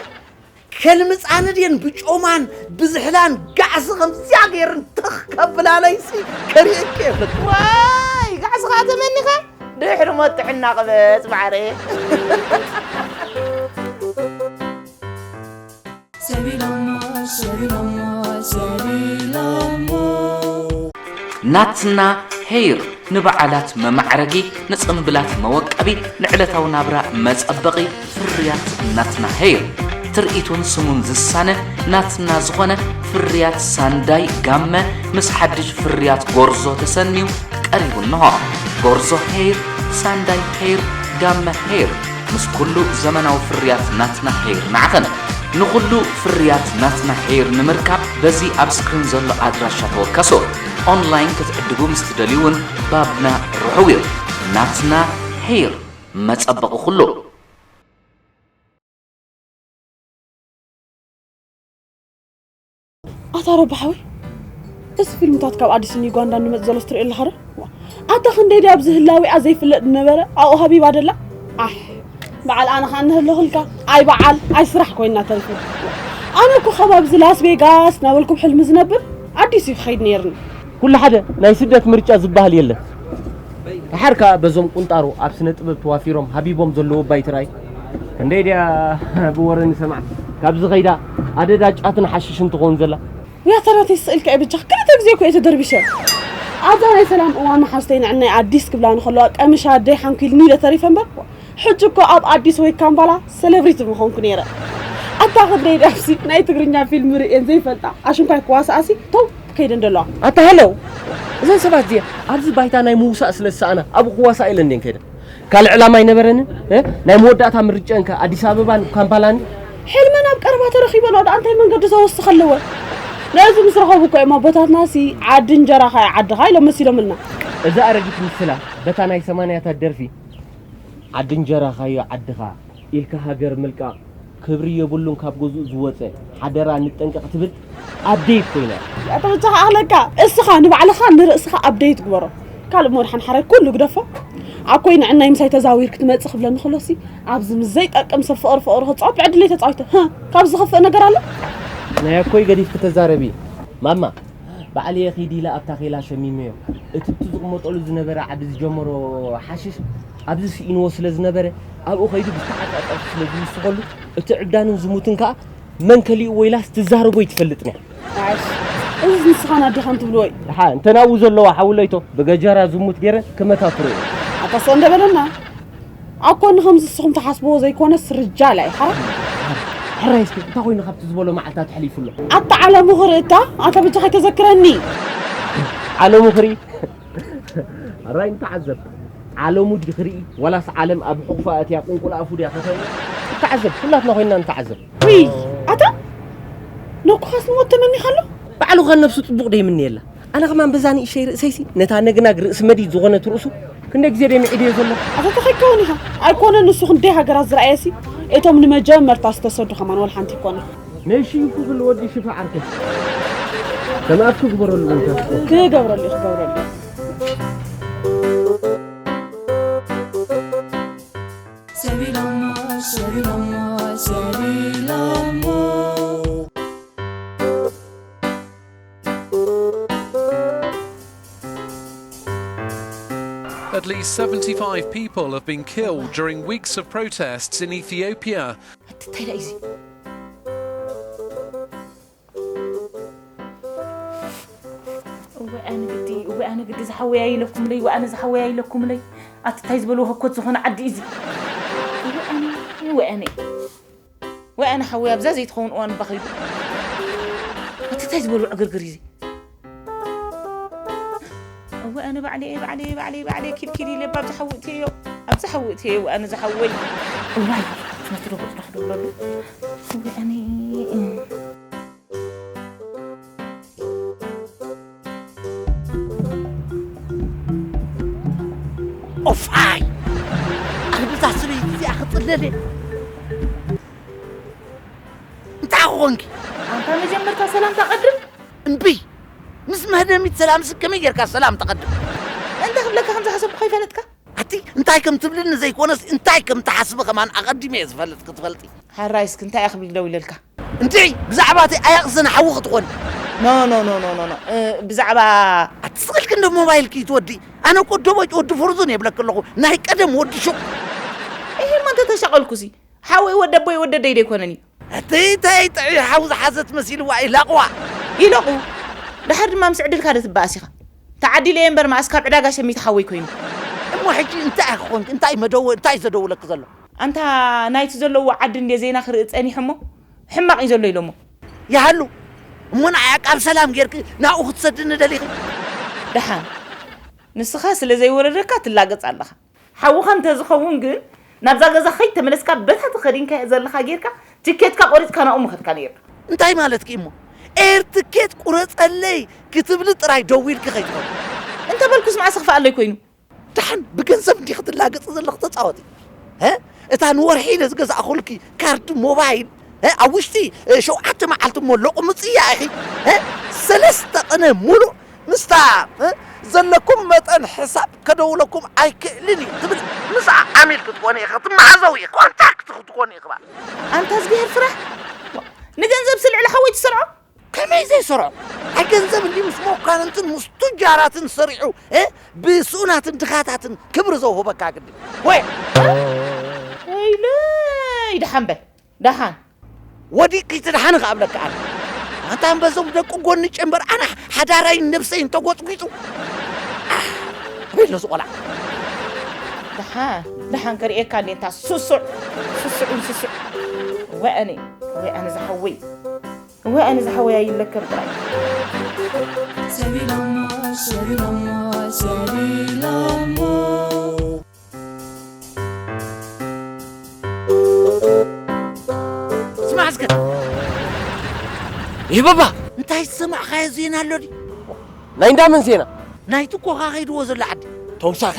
ከልምፃኒ ድየን ብጮማን ብዝሕላን ጋዕሲ ከምዚኣ ገይረን ተኽ ከብላለይሲ ከርእየኪ የብለኩ። ዋይ ጋዕሲ ከዓ ተመኒኻ ድሕሪ ሞት ጥዕና ቅበፅ ማዕረ። ናትና ሄይር ንበዓላት መማዕረጊ፣ ንጽምብላት መወቀቢ፣ ንዕለታዊ ናብራ መጸበቒ ፍርያት ናትና ሄይር። ትርኢቱን ስሙን ዝሳነ ናትና ዝኾነ ፍርያት ሳንዳይ ጋመ ምስ ሓድሽ ፍርያት ጎርዞ ተሰንዩ ቀሪቡ እንሆ። ጎርዞ ሄይር፣ ሳንዳይ ሄይር፣ ጋመ ሄይር። ምስ ኩሉ ዘመናዊ ፍርያት ናትና ሄይር ንዓኸን። ንኹሉ ፍርያት ናትና ሄይር ንምርካብ በዚ ኣብ ስክሪን ዘሎ ኣድራሻ ተወከሱ። ኦንላይን ክትዕድጉ ምስ ትደልዩ እውን ባብና ርሑው እዩ። ናትና ሄይር፣ መጸበቒ ኩሉ። ኣታ ረባሓዊ፣ እዚ ፊልምታት ካብ ኣዲስን ዩጋንዳን ንመጽእ ዘሎ ስትሪኦ ኣለኻ ዶ? ኣታ ክንደይ ድያ ኣብዚ ህላዊኣ ዘይፍለጥ ዝነበረ ኣብኡ ሃቢባ ደላ? ኣሕ፣ በዓል ኣነ ኸኣ እንህለኹልካ ኣይ በዓል ኣይ ስራሕ ኮይና ተሪፉ። ኣነ እኮ ከባቢ እዚ ላስ ቬጋስ ናበልኩም ሕልሚ ዝነብር ኣዲስ እዩ ክኸይድ ነይርኒ። ኩሉ ሓደ ናይ ስደት ምርጫ ዝበሃል የለን። ደሓር ከኣ በዞም ቁንጣሮ ኣብ ስነ ጥበብ ተዋፊሮም ሃቢቦም ዘለዉ ኣባይቲ ርኣይ። ክንደይ ድያ ብወረ ንሰምዓ ካብዚ ኸይዳ ኣደዳ ጫትን ሓሽሽን ትኸውን ዘላ። ያታ ናተይ ስእልካ እየ በጃኻ ክልተ ግዜ እኮ እየ ተደርቢሸ። ኣብዛ ናይ ሰላም እዋን መሓዝተይ ንዕናይ ኣዲስ ክብላኒ ከለዋ ቀምሽ ኣደይ ሓንኲልኒ ኢለ ተሪፈ እምበር ሕጂ እኮ ኣብ ኣዲስ ወይ ካምፓላ ሰለብሪቲ ምኾንኩ ነይረ። ኣታ ክንደይ ዳብሲ ናይ ትግርኛ ፊልም ርእየን ዘይፈልጣ ኣሽንኳይ ክዋስኣሲ ተው ከይደን ደለዋ። ኣታ ሃለው እዘን ሰባት እዚአ ኣብዚ ባይታ ናይ ምውሳእ ስለ ዝሰኣና ኣብኡ ክዋሳእ ኢለን ድየን ከይደን? ካልእ ዕላማ ኣይነበረንን። እ? ናይ መወዳእታ ምርጭአን ከ ኣዲስ ኣበባን ካምፓላን እዩ። ሕልመን ኣብ ቀረባ ተረኺበን ደኣ እንታይ መንገዲ ዘወስኽ ኣለወን? ነዚ ምስ ረኸቡ እኮ እዮም ኣቦታትና ሲ ዓዲ እንጀራኻ እዩ ዓድኻ ኢሎም መሲሎምልና። እዛ ኣረጊት ምስላ በታ ናይ ሰማንያታት ደርፊ ዓዲ እንጀራኻ እዩ ዓድኻ ኢልካ ሃገር ምልቃቕ ክብሪ የብሉን ካብ ገዝኡ ዝወፀ ሓደራ ንጠንቀቕ ትብል ኣፕደይት ኮይና እያ። ኣታ ብቻኻ ኣኽለካ እስኻ ንባዕልኻ ንርእስኻ ኣፕደይት ግበሮ። ካልእ እሞ ድሓን ሓራይ ኩሉ ግደፎ። ኣኮይ ንዕናይ ምሳይ ተዛዊር ክትመጽእ ክብለኒ ከሎሲ ኣብዚ ምስ ዘይጠቅም ሰብ ፍቕሪ ፍቕሪ ክጻወት ብዕድለይ ተጻዊተ። ህ፣ ካብዚ ዝኸፍእ ነገር ኣሎ? ናይ ኣኮይ ገዲፍኪ ተዛረቢ ማማ። ባዕለየ ኺድ ኢለ ኣብ ታኼላ ሸሚመዮ። እቲ እቲ ዝቕመጠሉ ዝነበረ ዓዲ ዝጀመሮ ሓሽሽ ኣብዚ ስኢንዎ ስለ ዝነበረ ኣብኡ ኸይዱ ብዝተዓጻጸፉ ስለ ዝውስኸሉ እቲ ዕብዳንን ዝሙትን ከኣ መን ከሊእዎ ኢላስ ትዛረቦ ኣይትፈልጥን እያ። እዚ ንስኻን ኣዴኻን ትብልዎ እዩ። ደሓ እንተ ናብኡ ዘለዋ ሓውለይቶ ብገጀራ ዝሙት ገይረን ክመታትሮ እየ። ኣታ ስቕ እንደ በለና። ኣኮኒ ከምዚ ንስኹም ትሓስብዎ ዘይኮነስ ርጃል ኣይ ሓራ። ሕራይ እስኪ እንታይ ኮይኑ ካብቲ ዝበሎ መዓልታት ኣሕሊፉ ኣሎ? ኣታ ዓለሙ ክርኢ እታ ኣታ በጃኻ ኣይተዘክረኒ። ዓለሙ ክርኢ ኣራይ ንተዓዘብ። ዓለሙ ድዩ ክርኢ ዋላስ ዓለም ኣብ ሕቑፋ ኣትያ ቁንቁል ኣፉ ድያ ከተርኢ? ንተዓዘብ፣ ኩላትና ኮይንና ንተዓዘብ። ውይ ኣታ ነኩኻስ ንሞት ተመኒኻ ኣሎ። ባዕሉ ኸ ነብሱ ጽቡቕ ደይምንየላ። ኣነ ከማን በዛ ንእሸይ ርእሰይሲ ነታ ነግናግ ርእሲ መዲድ ዝኾነት ርእሱ ክንደይ ግዜ ደይ ምዒድዮ ዘሎ። ኣታ ተኸይከውን ኢኻ ኣይኮነን ንሱ ክንደይ ሃገራት ዝረኣየሲ እቶም ንመጀመርታ ዝተሰዱ ከማን ወላ ሓንቲ ይኮነ። ነይ ሽይፉ ክል ወዲ ሽፋ ዓርከይ ከም ኣፍ ክግበረሉ እንተ ክገብረሉ እዩ ክገብረሉ። At least seventy-five people have been killed during weeks of protests in Ethiopia. ኣትታይ ዳይ እዚ እወ ኣነ ግዲ እወ ኣነ ግዲ ዝሓወያ ኢለኩምለይ እወ ኣነ ዝሓወያ ኢለኩምለይ ኣትታይ ዝበልዎ ህኮት ዝኾነ ዓዲ እዚ እወ ኣነ እወ ኣነ ወ ኣነ ሓወይ ኣብዛ ዘይትኸውን እዋን እባ ኸይዱ ኣትታይ ዝበሉ ዕግርግር እዩ እወ ኣነ ባዕለየ ባዕለየ ባዕለየ ባዕለየ ኪልኪል ኢለ እባ ኣብዚ ሓዊ እትየዮ ኣብዚ ሓዊ እትየዮ እወ ኣነ ዝሓወይ እዋይ ኣትመትዶ ቁፅራ ክደብለሉ እወ ኣነ ኦፋይ ኣነ ብዛ ሰበይቲ እዚኣ ክፅለለ እንታይ ኮንኪ ኣንታ መጀመርታ ሰላምታ ቀድም እምቢ ምስ መህደሚት ሰላምሲ ከመይ ጌርካ ሰላም ተቐድም እንተ ክብለካ ከም ዝሓሰብኩ ከይፈለጥካ ኣቲ እንታይ ከም ትብልኒ ዘይኮነስ እንታይ ከም ትሓስቢ ከማን ኣቐዲመ እየ ዝፈልጥ ክትፈልጢ። ሓራይ እስኪ እንታይ እየ ክብል ደው ኢለልካ? እንድዒ ብዛዕባ እቲ ኣያቕስን ሓዊ ክትኾኒ። ኖ ኖ ኖ ኖ ኖ ኖ እ፣ ብዛዕባ ኣቲ ስቕልኪ እንዶ ሞባይልኪ ትወዲ። ኣነ እኮ ደቦጭ ወዲ ፍርዙን የብለኪ ኣለኹ ናይ ቀደም ወዲ ሹቕ። እሂ እሞ እንተተሻቐልኩሲ ሓወይ ወደ ኣቦይ ወደ ደይ ደይኮነን እዩ። እቲ ተይ ጥዑይ ሓው ዝሓዘት መሲልዋ ኢላቕዋ። ኢለቑ። ድሓር ድማ ምስ ዕድልካ ዶ ትበኣስ ኢኻ? ተዓዲለ እየ እምበር መኣስ ካብ ዕዳጋ ሸሚት ሓወይ ኮይኑ። እሞ ሕጂ እንታይ ክኾንክ እንታይ መደወ እንታይ ዘደውለክ ዘሎ? ኣንታ ናይቲ ዘለዎ ዓዲ እንደ ዜና ክርኢ ጸኒሑ እሞ ሕማቕ እዩ ዘሎ ኢሎሞ። ይሃሉ እሞ ንዓያ ቃል ሰላም ጌርክ ናብኡ ክትሰድኒ ደሊኺ? ደሓን ንስኻ ስለ ዘይወረደካ ትላገጽ ኣለኻ። ሓውኻ እንተዝኸውን ግን ናብዛ ገዛ ከይተመለስካ በታ ተኸዲንካዮ ዘለኻ ጌርካ ትኬትካ ቆሪፅካ ናብኡ ምኸድካ ነይርካ። እንታይ ማለትኪ እሞ? ኤር ትኬት ቁረፀለይ ክትብሊ ጥራይ ደዊልኪ ከይትኾኒ። እንተበልኩስ መዓስ ክፍኣለይ ኮይኑ? ደሓን ብገንዘብ እንዲኺ ትላገፂ ዘለኺ ተፃወቲ። እ? እታ ንወርሒ ኢለ ዝገዛእኹልኪ ካርድ ሞባይል እ? ኣብ ውሽጢ እ፣ ሸውዓተ መዓልቲ እሞ ሎቕምፅያ ኢኺ እ? ሰለስተ ቅነ ሙሉእ ምስታ እ፣ ዘለኩም መጠን ሕሳብ ከደውለኩም ኣይክእልን እዩ ትብል። ምስኣ ዓሚል ክትኮኒ ኢኺ ክትመሓዘዊ ኢኺ ኮንታክት ክትኮኒ ኢኺ ባል። ኣንታ እዝግሄር ፍራሕ ንገንዘብ ስልዕሊ ሓወይ ትሰርዖ። ከመይ ዘይሰርዖ? ኣይ ገንዘብ እንዲ ምስ መኳንንትን ምስ ቱጃራትን ሰሪዑ እ፣ ብስኡናትን ድኻታትን ክብሪ ዘውህበካ ግዲ ወይ ወይለይ ደሓን በል ደሓን ወዲቂ ትድሓን ከኣብለካ ኣነ ኣንታ በዞም ደቂ ጎኒ ጨንበር ኣነ ሓዳራይ ነብሰይ እንተጎጥጒጡ ኣቤሎ ዝቆላ ደሓን ደሓን ከርእየካ እንዴ እንታ ስሱዕ ስሱዕን ስሱዕ ወአኔ ወአኔ ዝሓወይ ወአኔ ዝሓወይ ኣይለከም ጥራይ ሰቢሎሞ ሰቢሎሞ ሰቢሎሞ ስማዕ እስከ ይህ ባባ እንታይ ዝሰማዕኻዮ ዜና ኣሎ ድዩ ናይ እንዳመን ዜና ናይቲ ኮኻ ከይድዎ ዘሎ ዓዲ ተውሳኸ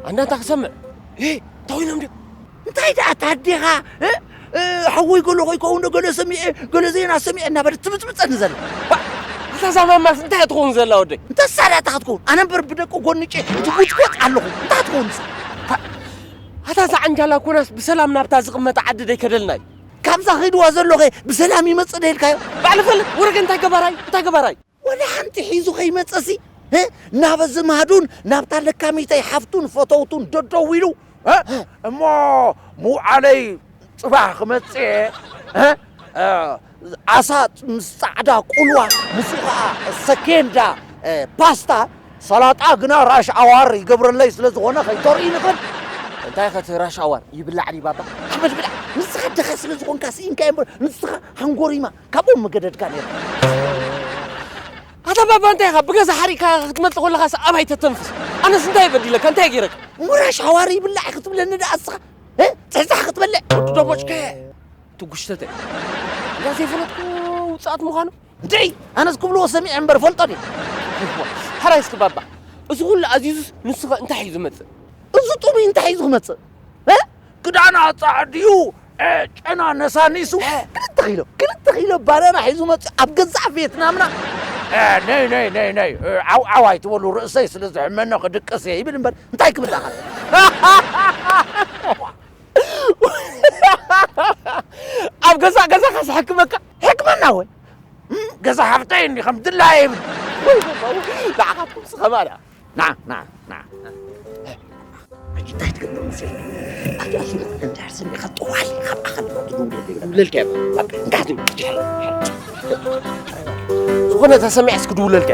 ኣንዳንታ ክሰምዕ እንታይ ኢሎም ድዮም እንታይ ደኣ ታዴኻ ሓወይ ገሎ ከይከውን ዶ ገሎ ሰሚዐ ገሎ ዜና ሰሚዐ እናበለ ትብፅብፀኒ ዘላ ኣታ እዛ ማማስ እንታይ ትኸውን ዘላ ወደይ እንተ ሳዳታ ክትከውን ኣነ እምበር ብደቂ ጎንጨ እቲ ጉጭጎጭ ኣለኹ እንታይ ክትኸውን ኣታ እዛ ዓንጃላ ኮናስ ብሰላም ናብታ ዝቕመጠ ዓዲ ደይከደልና እዩ ካብዛ ኸይድዋ ዘሎ ኸ ብሰላም ይመፅእ ደይልካዮ ባዕሊ ፈልጥ ወረገ እንታይ ገባራይ እንታይ ገባራይ ወላ ሓንቲ ሒዙ ኸይመጸሲ ናብ ዝማዱን ናብታ ለካሚተይ ሓፍቱን ፈተውቱን ደደው ኢሉ እሞ ምውዓለይ ጽባሕ ክመጽእ ዓሳ ምስ ጻዕዳ ቁልዋ ምስኡ ኸዓ ሰኬንዳ ፓስታ ሰላጣ ግና ራሽ ኣዋር ይገብረለይ ስለ ዝኾነ ከይተርኢ ንኽእል እንታይ ኸቲ ራሽ ኣዋር ይብላዕ ድዩ ባባ ኣሕመድ ብላዕ ንስኻ ድኻ ስለ ዝኾንካ ስኢንካ እምበር ንስኻ ሃንጎሪማ ካብኦም መገደድካ ነይሩ ኣታ ባባ እንታይ ኢኻ ብገዛ ሓሪቕካ ክትመጽእ ከለኻስ ኣባይ ተተንፍስ ኣነስ እንታይ በዲለካ እንታይ ገይረካ ሙራሽ ሃዋሪ ይብላዕ ክትብለኒ ደኣ እስኻ ጽሕጻሕ ክትበልዕ ወዲ ደቦጭከ ትጉሽተተ እንዳ ዘይፈለጥኩ ውፅኣት ምዃኑ እንታይ ኣነስ ክብልዎ ሰሚዐ እምበር ፈልጦ ድየ ሓራይ እስኪ ባባ እዚ ኩሉ ኣዚዙስ ንስኸ እንታይ እዩ ዝመፅእ እዚ ጥሙይ እንታይ እዩ ዝመፅእ ክዳና ፃዕድዩ ጨና ነሳኒሱ ክልተ ኪሎ ክልተ ኪሎ ባናና ሒዙ መፅኡ ኣብ ገዛእ ቬትናምና ነይ ነይ ነይ ነይ ዓው ዓው ኣይትበሉ ርእሰይ ስለ ዝሕመኒ ክድቅስ እየ ይብል እምበር እንታይ ክብል ኣኸል ኣብ ገዛእ ገዛኻ ዝሕክመካ ሕክመና ወይ ገዛ ሃፍተይ እንዲ ከም ድላየ ይብል ንዓኻትኩም ስኸማዳ ና ና ና ሕጂ እንታይ ትገብር መሲል ኣቲ ኣቲ እንድሕር ስሚኻ ጥዋል ካብ ኣኸል ትውለልካ እንካ ዝኾነ ተሰሚዐ እስኪ ድውለልካ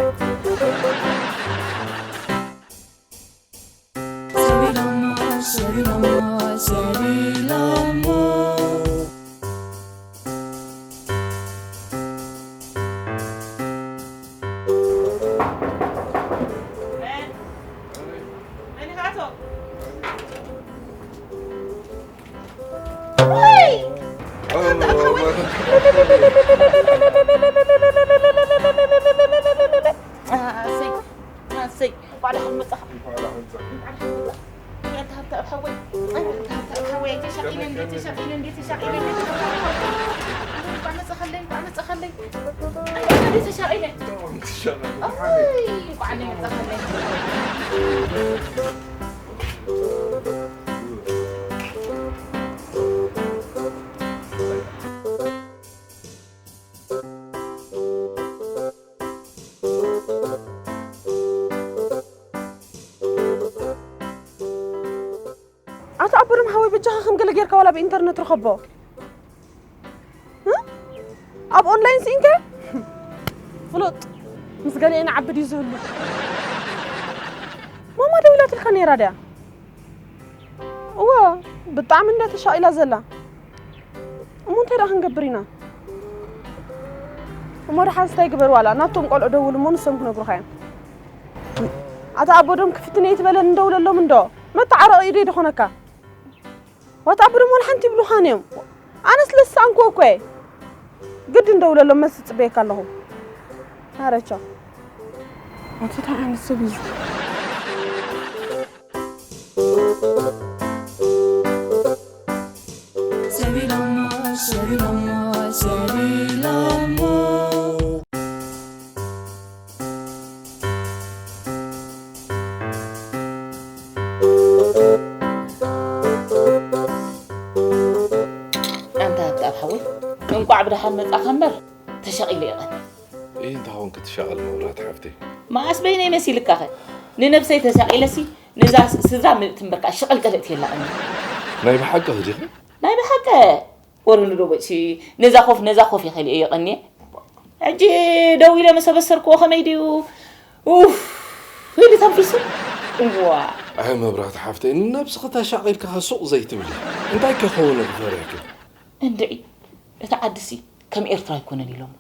ቻኻ ከም ገለ ጌርካ ዋላ ብኢንተርነት ርኸቦ። እ? ኣብ ኦንላይን ስኢንከ? ፍሉጥ። ምስ ገሊኤን ዓቢ ድዩ ዝህሉ? ማማ ደዊላትልካ ነይራ ድያ? እወ፣ ብጣዕሚ እንደ ተሻቒላ ዘላ። እሞ እንታይ ደኣ ክንገብር ኢና? እሞ ደሓን ስታይ ግበር ዋላ፣ ናቶም ቆልዑ ደውል እሞ ንሶም ክነግሩኻ እዮም። ኣታ ኣቦ ዶም ክፍትን እየ ትበለን እንደውለሎም እንዶ። መተዓረቒ ኢዱ ይድኾነካ። ዋት ኣቦ ዶም ዋላ ሓንቲ ይብሉኻን እዮም። ኣነስ ለሳንኩ እኮ እየ። ግድ እንደውለሎም መልሲ ጽበየካ ኣለኹ። ኣረ ቻው። ኣቲ እንታይ ዓይነት ሰብ እዩ እዚ? ሰቢሎሞ፣ ሰቢሎሞ፣ ሰቢሎሞ። ኣንታ ሃብተኣብ ሓወይ፣ እንቋዕ ብደሓን መጻኻ እምበር፣ ተሻቒለ እየ ቀንየ። እይ፣ እንታይ ኾንክ ትሻቐል መብራት ሓፍተይ? መዓስ በይነይ መሲልካኸ? ንነብሰይ ተሻቒለሲ፣ ነዛ ስ-፣ ስድራ ምእንቲ እምበርካ ሽቐልቀል እትየላ ቀንየ። ናይ ብሓቂ ዲኺ? ናይ ብሓቂ። ወርንዶ ቦጭ ነዛ ኮፍ ነዛ ኮፍ ይኸል እየ ቀንየ። ሕጂ ደው ኢለ መሰበሰርክዎ ከመይ ድዩ? ኡፍ ኢሉ ተንፊሱ። እዋ። ኣይ መብራት ሓፍተይ፣ ንነብስኺ ተሻቒልካ ሱቕ ዘይትብሊ። እንታይ ከኸውን እዩ ፈሪሕኪ? እንድዒ፣ እቲ ዓድሲ ከም ኤርትራ ኣይኮነን ኢሎም።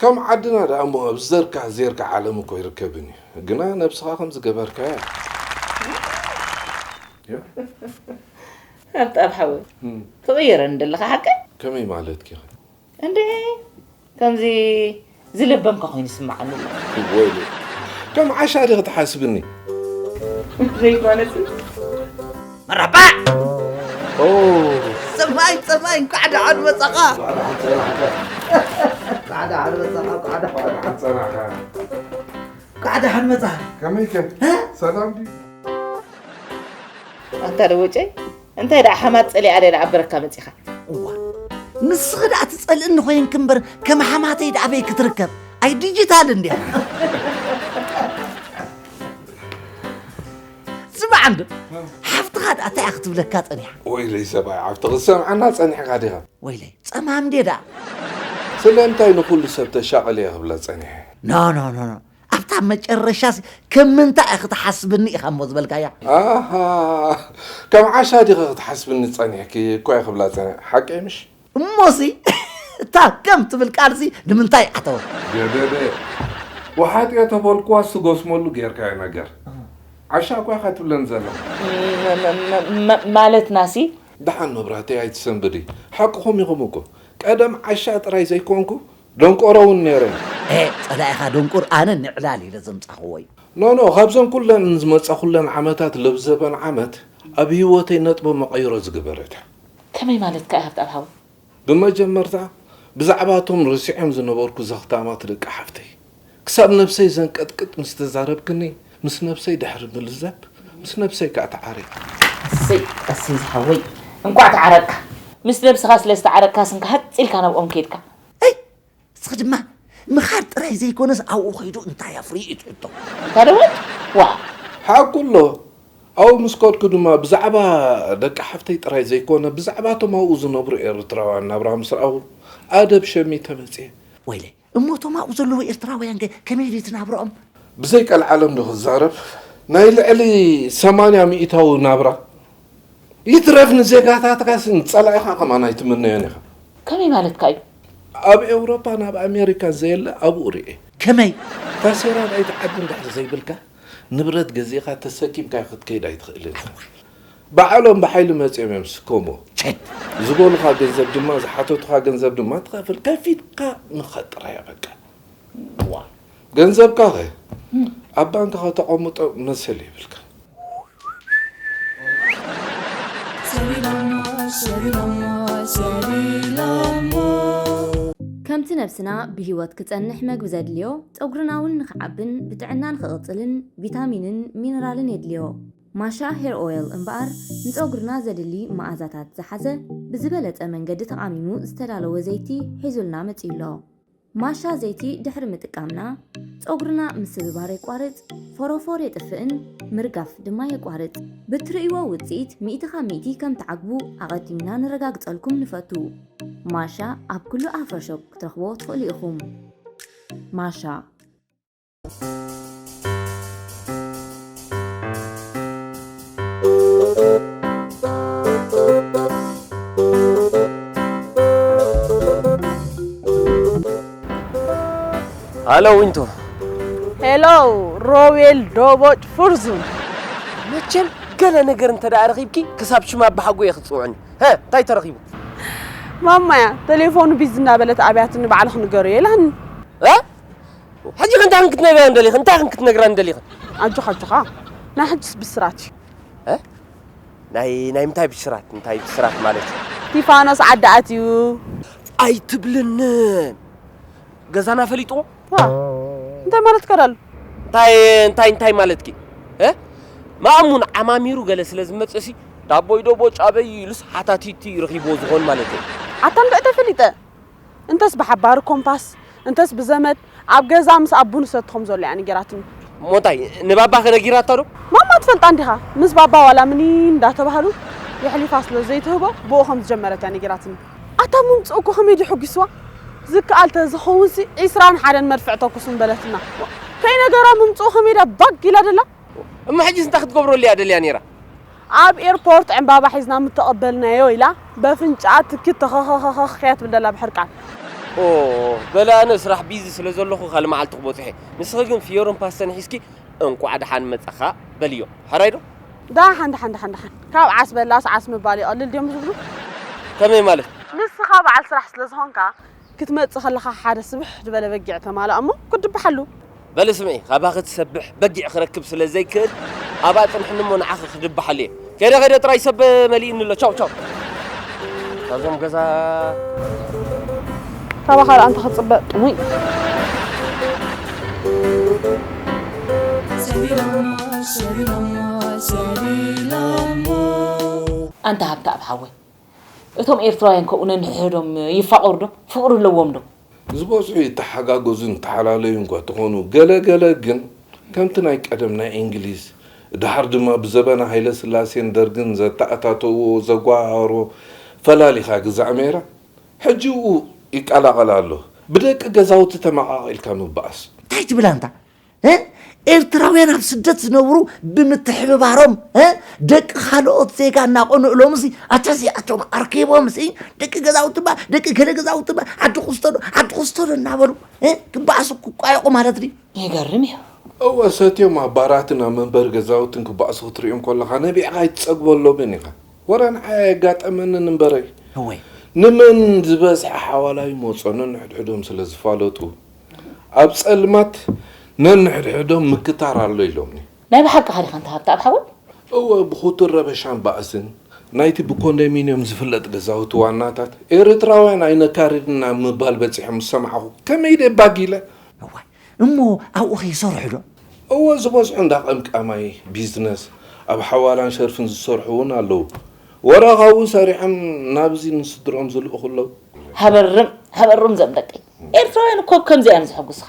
ከም ዓድና ደኣ እሞ ኣብ ዘርካ ዜርካ ዓለም እኮ ይርከብን እዩ። ግና ነብስኻ ከም ዝገበርካያ። ያ። ኣብጣብ ሓወይ፣ እም። ትቕየረኒ ደለኻ ሓቀይ? ከመይ ማለትኪ ኢኺ? እንዴ፣ ከምዚ ዝለበምካ ኮይኑ ይስምዓኒ ኣሎ። ወይለይ፣ ከም ዓሻ ዲኺ ትሓስብኒ? ዘይኮነስ። መራባዕ! ኦ። ሰማይ፣ ሰማይ፣ እንኳዕ ደሓን መጻኻ። እንኳዕ ደሓን መጻኻ፣ እንኳዕ ደሓን መጻኻ። ከመይከ? እ? ሰላም ድዩ? ኣንታ ደቦጨይ፣ እንታይ ደኣ ሓማት ጸሊኣ ደኣ ኣብ በረካ መጺኻ? እዋ፣ ንስኺ ደኣ ትጸልእኒ ኮይንኪ እምበር፣ ከም ሓማተይ ደኣ ኣበይ ክትርከብ? ኣይ ዲጂታል እንድያ። ስማዕ እንዶ፣ ሓፍትኻ ደኣ እንታይ እያ ክትብለካ ጸኒሓ? ወይለይ ሰብኣይ፣ ሓፍትኺ ዝሰምዓና ጸኒሕካ ዲኻ? ወይለይ፣ ጸማም ድየ ደኣ? ስለምንታይ ንኹሉ ሰብ ተሻቕል እየ ክብላ ጸኒሐ? ኖ፣ ኖ፣ ኖ፣ ኖ። ኣብታ መጨረሻስ ከም ምንታይ ኢኺ ትሓስብኒ ኢኻ እሞ ዝበልካያ? ኣሃ፣ ከም ዓሻ ዲኺ ክትሓስብኒ ጸኒሕኪ እኮ እየ ክብላ ጸኒሐ። ሓቀይ ምሽ? እሞሲ፣ እታ ከም ትብል ቃልሲ ንምንታይ ኣተወት? ገደደ። ወሓጥ እየ ተበልኩዋስ ትጎስመሉ ጌርካዮ ነገር። ዓሻ እኮ ኢኻ ትብለን ዘለኻ። መ-፣ መ-፣ መ-፣ መ-፣ ማለትናሲ? ደሓን መብራህተይ ኣይትሰንብዲ። ሓቅኹም ኢኹም እኮ። ቀደም ዓሻ ጥራይ ዘይኮንኩ፣ ደንቆሮ እውን ነይረ። ኤ፣ ጸላኢኻ ደንቁር ኣነ ንዕላል ኢለ ዘምጻኽዎ እዩ። ኖ፣ ኖ፣ ካብዘን ኩለን ዝመጻኹለን ዓመታት ለብዘበን ዓመት ኣብ ህይወተይ ነጥቢ መቐይሮ ዝገበረት እያ። ከመይ ማለትካ ኢኻ ሃብተኣብ ሓወይ? ብመጀመርታ፣ ብዛዕባ እቶም ረሲዖም ዝነበርኩ ዘኽታማት ደቂ ሓፍተይ፣ ክሳብ ነብሰይ ዘንቀጥቅጥ ምስ ተዛረብክኒ፣ ምስ ነብሰይ ድሕሪ ምልዛብ፣ ምስ ነብሰይ ከኣ ተዓሪቐ። ኣሰይ፣ ኣሰይ ዝሓወይ፣ እንቋዕ ተዓረቅካ። ምስ ነብስኻ ስለ ዝተዓረቅካ ስንካ ሃጽ ኢልካ ናብኦም ከይድካ። ኣይ፣ ንስኺ ድማ ምኻድ ጥራይ ዘይኮነስ ኣብኡ ከይዱ እንታይ ኣፍርዩ እዩ ትሕቶ። እንታይ ደወል? ዋ! ሓቁ ኣሎ። ኣብኡ ምስ ከድኩ ድማ ብዛዕባ ደቂ ሓፍተይ ጥራይ ዘይኮነ፣ ብዛዕባ እቶም ኣብኡ ዝነብሩ ኤርትራውያን ናብራ ምስ ረኣኹ፣ ኣደብ ሸሚተ መጽየ። ወይለይ፣ እሞ እቶም ኣብኡ ዘለዉ ኤርትራውያን ከ ከመይ ድዩ እቲ ናብራኦም? ብዘይ ቀልዓለም ዶ ክዛረብ? ናይ ልዕሊ ሰማንያ ሚእታዊ ናብራ። ይትረፍ ንዜጋታትካስ ንጸላኢኻ ከማን ኣይትምነዮን ኢኻ። ከመይ ማለትካ እዩ? ኣብ ኤውሮፓ ናብ ኣሜሪካ ዘየለ ኣብኡ ርኤ። ከመይ? ታሴራ ናይቲ ዓዲ እንድሕር ዘይብልካ፣ ንብረት ገዚእኻ ተሰኪምካ ክትከይድ ኣይትኽእልን ኢኻ። ባዕሎም ብሓይሊ መጺኦም እዮም ዝስከሙ። ቸት! ዝበሉኻ ገንዘብ ድማ፣ ዝሓተቱኻ ገንዘብ ድማ ትኸፍል። ከፊትካ ምኻድ ጥራይ እያ በቃ። ዋ። ገንዘብካ ኸ? እም። ኣብ ባንክ ከተቐምጦ መሰል የብልካ። ሰቢሎሞ፣ ሰቢሎሞ፣ ሰቢሎሞ። ከምቲ ነብስና ብህይወት ክጸንሕ መግቢ ዘድልዮ፣ ጸጉርና እውን ንኽዓብን ብጥዕና ንኽቕጽልን ቪታሚንን ሚነራልን የድልዮ። ማሻ ሄር ኦይል እምበኣር፣ ንጸጉርና ዘድሊ መኣዛታት ዝሓዘ፣ ብዝበለጸ መንገዲ ተቓሚሙ ዝተዳለወ ዘይቲ ሒዙልና መጺኡ ኣሎ። ማሻ ዘይቲ ድሕሪ ምጥቃምና፣ ጸጉርና ምስብባር የቋርጽ፣ ፎሮፎር የጥፍእን ምርጋፍ ድማ የቋርጽ። ብትርእይዎ ውጽኢት ሚእቲ ካብ ሚእቲ ከም ትዓግቡ ኣቐዲምና ነረጋግጸልኩም ንፈቱ። ማሻ ኣብ ኩሉ ኣፍሮ ሾፕ ክትረኽብዎ ትኽእሉ ኢኹም። ማሻ። ሃሎ ዊንቶ። ሄሎ ሮቤል ዶቦጭ ፍርዙን። መቸም ገለ ነገር እንተ ደኣ ረኺብኪ ክሳብ ሽም ኣባሓጎ እየ ክትጽውዕኒ። ሀ እንታይ ተረኺቡ? ማማያ ቴሌፎኑ ቢዚ እናበለት ኣብያትኒ ባዕልኺ ንገርዮ ኢላኒ። እ? ሕጂ ከ እንታይ ክንክትነግራ እንደሊኺ? እንታይ ክንክትነግራ እንደሊኺ? ኣጆኻ ኣጆኻ ናይ ሕጅስ ብስራት እዩ። እ? ናይ ናይ ምንታይ ብስራት እንታይ ብስራት ማለት እዩ? ቲፋኖስ ዓዲ ኣትዩ። ኣይትብልንን ገዛና ፈሊጥዎ? ዋ እንታይ ማለት ከዳሉ? እንታይ እንታይ እንታይ ማለትኪ? እ? ማእሙን ዓማሚሩ ገለ ስለ ዝመጽእሲ ዳቦይ ዶ ቦጫበይ ኢሉስ ሓታቲቲ ረኺብዎ ዝኾን ማለት እዩ። ኣታ እንድዒ ተፈሊጠ እንተስ ብሓባር ኮምፓስ እንተስ ብዘመድ ኣብ ገዛ ምስ ኣቡ ንሰትኹም ዘሎ እያ ነጊራትኒ። እሞ እንታይ ንባባ ከነጊራታ ዶ? ማማ ትፈልጣ እንዲኻ ምስ ባባ ዋላ ምኒ እንዳተባህሉ የሕሊፋ ስለ ዘይትህቦ ብኡ ከም ዝጀመረት እያ ነጊራትኒ። ኣታ ምምፅኡ እኮ ከመይ ድዩ ሕጒስዋ? ዝከኣል ተዝኸውን ሲ ዒስራን ሓደን መድፍዕ ተኩሱ ምበለትና። ከይነገራ ምምፅኡ ከመይ ድያ ባግ ኢላ ደላ? እሞ ሕጂስ እንታይ ክትገብረሉ እያ ደልያ ነይራ? ኣብ ኤርፖርት ዕምባባ ሒዝና ምተቐበልናዮ ኢላ በፍንጫኣ ትኪ ተኸኸኸኸኽ እያ ትብል ደላ ብሕርቃን። ኦ በለ ኣነ ስራሕ ቢዚ ስለ ዘለኹ ካልእ መዓልቲ ክበፅሕ እየ። ንስኺ ግን ፍዮርን ፓስተን ሒዝኪ እንቋዕ ደሓን መፃኻ በልዮ። ሕራይ ዶ? ደሓን ደሓን ደሓን ደሓን ካብ ዓስ በላስ ዓስ ምባል ይቐልል ድዮም ዝብሉ? ከመይ ማለት? ንስኻ በዓል ስራሕ ስለ ዝኾንካ ክትመጽእ ከለኻ ሓደ ስብሕ ዝበለ በጊዕ ተማልኣ እሞ ክትድብሓሉ። በሊ ስምዒ፣ ካባኺ ትሰብሕ በጊዕ ክረክብ ስለ ዘይክእል ኣብኣ ጽንሕኒ እሞ ንዓኺ ክድብሓሉ እየ። ከይደ ከይደ ጥራይ ሰብ መሊእኒ ኣሎ። ቻው ቻው። ካብዞም ገዛ ካባኻ ደኣ እንታይ ክጽበ ጥሙይ። ኣንታ ሃብተኣብ ሓወይ እቶም ኤርትራውያን ከምኡ ነንሕድሕዶም ይፋቐሩ ዶ? ፍቕሪ ኣለዎም ዶ? ዝበዝሑ ይተሓጋገዙን ይተሓላለዩን እኳ እንተኾኑ፣ ገለ ገለ ግን ከምቲ ናይ ቀደም ናይ እንግሊዝ፣ ደሓር ድማ ብዘበነ ሃይለስላሴን ደርግን ዘተኣታተውዎ፣ ዘጓሃሃርዎ ፈላሊኻ ግዛእ ሜራ፣ ሕጂ እኡ ይቀላቐል ኣሎ። ብደቂ ገዛውቲ ተመቓቒልካ ምብኣስ። እንታይ ትብል ኣንታ? እ ኤርትራውያን ኣብ ስደት ዝነብሩ ብምትሕብባሮም እ ደቂ ካልኦት ዜጋ እናቐንኡሎምሲ ኣታ እዚኣቶም ኣርኪቦምሲ ደቂ ገዛውቲ እባ ደቂ ገለ ገዛውቲ እባ ዓዲ ክስቶ ዶ ዓዲ ክስቶ ዶ እናበሉ እ ክበኣሱ ክቋየቑ ማለት ድዩ? ይገርም እዩ። እወ ሰትዮም ኣብ ባራትን ኣብ መንበሪ ገዛውትን ክበኣሱ ክትሪኦም ከለኻ ነቢዕኻ ኣይትጸግበሎምን ኢኻ። ወረ ንዓይ ኣየጋጠመንን እምበረይ። እወይ። ንመን ዝበዝሐ ሓዋላ ይመጾ ነንሕድሕዶም ስለ ዝፋለጡ ኣብ ጸልማት ነንሕድሕዶም ምክታር ኣሎ ኢሎምኒ። ናይ ብሓቅኻ ዲኻ ኣንታ ሃብተኣብ ሓወይ? እወ ብኹቱር ረበሻን ባእስን ናይቲ ብኮንዶሚንዮም ዝፍለጥ ገዛውቲ ዋናታት ኤርትራውያን ኣይነካርድን ናብ ምባል በጺሖም ምስ ሰማዕኹ ከመይ ኢለ ባግ ኢለ። እዋይ እሞ ኣብኡ ከይሰርሑ ዶ? እወ ዝበዝሑ እንዳ ቀምቃማይ፣ ቢዝነስ፣ ኣብ ሓዋላን ሸርፍን ዝሰርሑ እውን ኣለዉ። ወረ ካብኡ ሰሪሖም ናብዚ ንስድርኦም ዝልእኹ ኣለዉ። ሃበርም ሃበርም ዘም ደቀይ ኤርትራውያን እኮ ከምዚ እዮም ዝሕጉስኻ።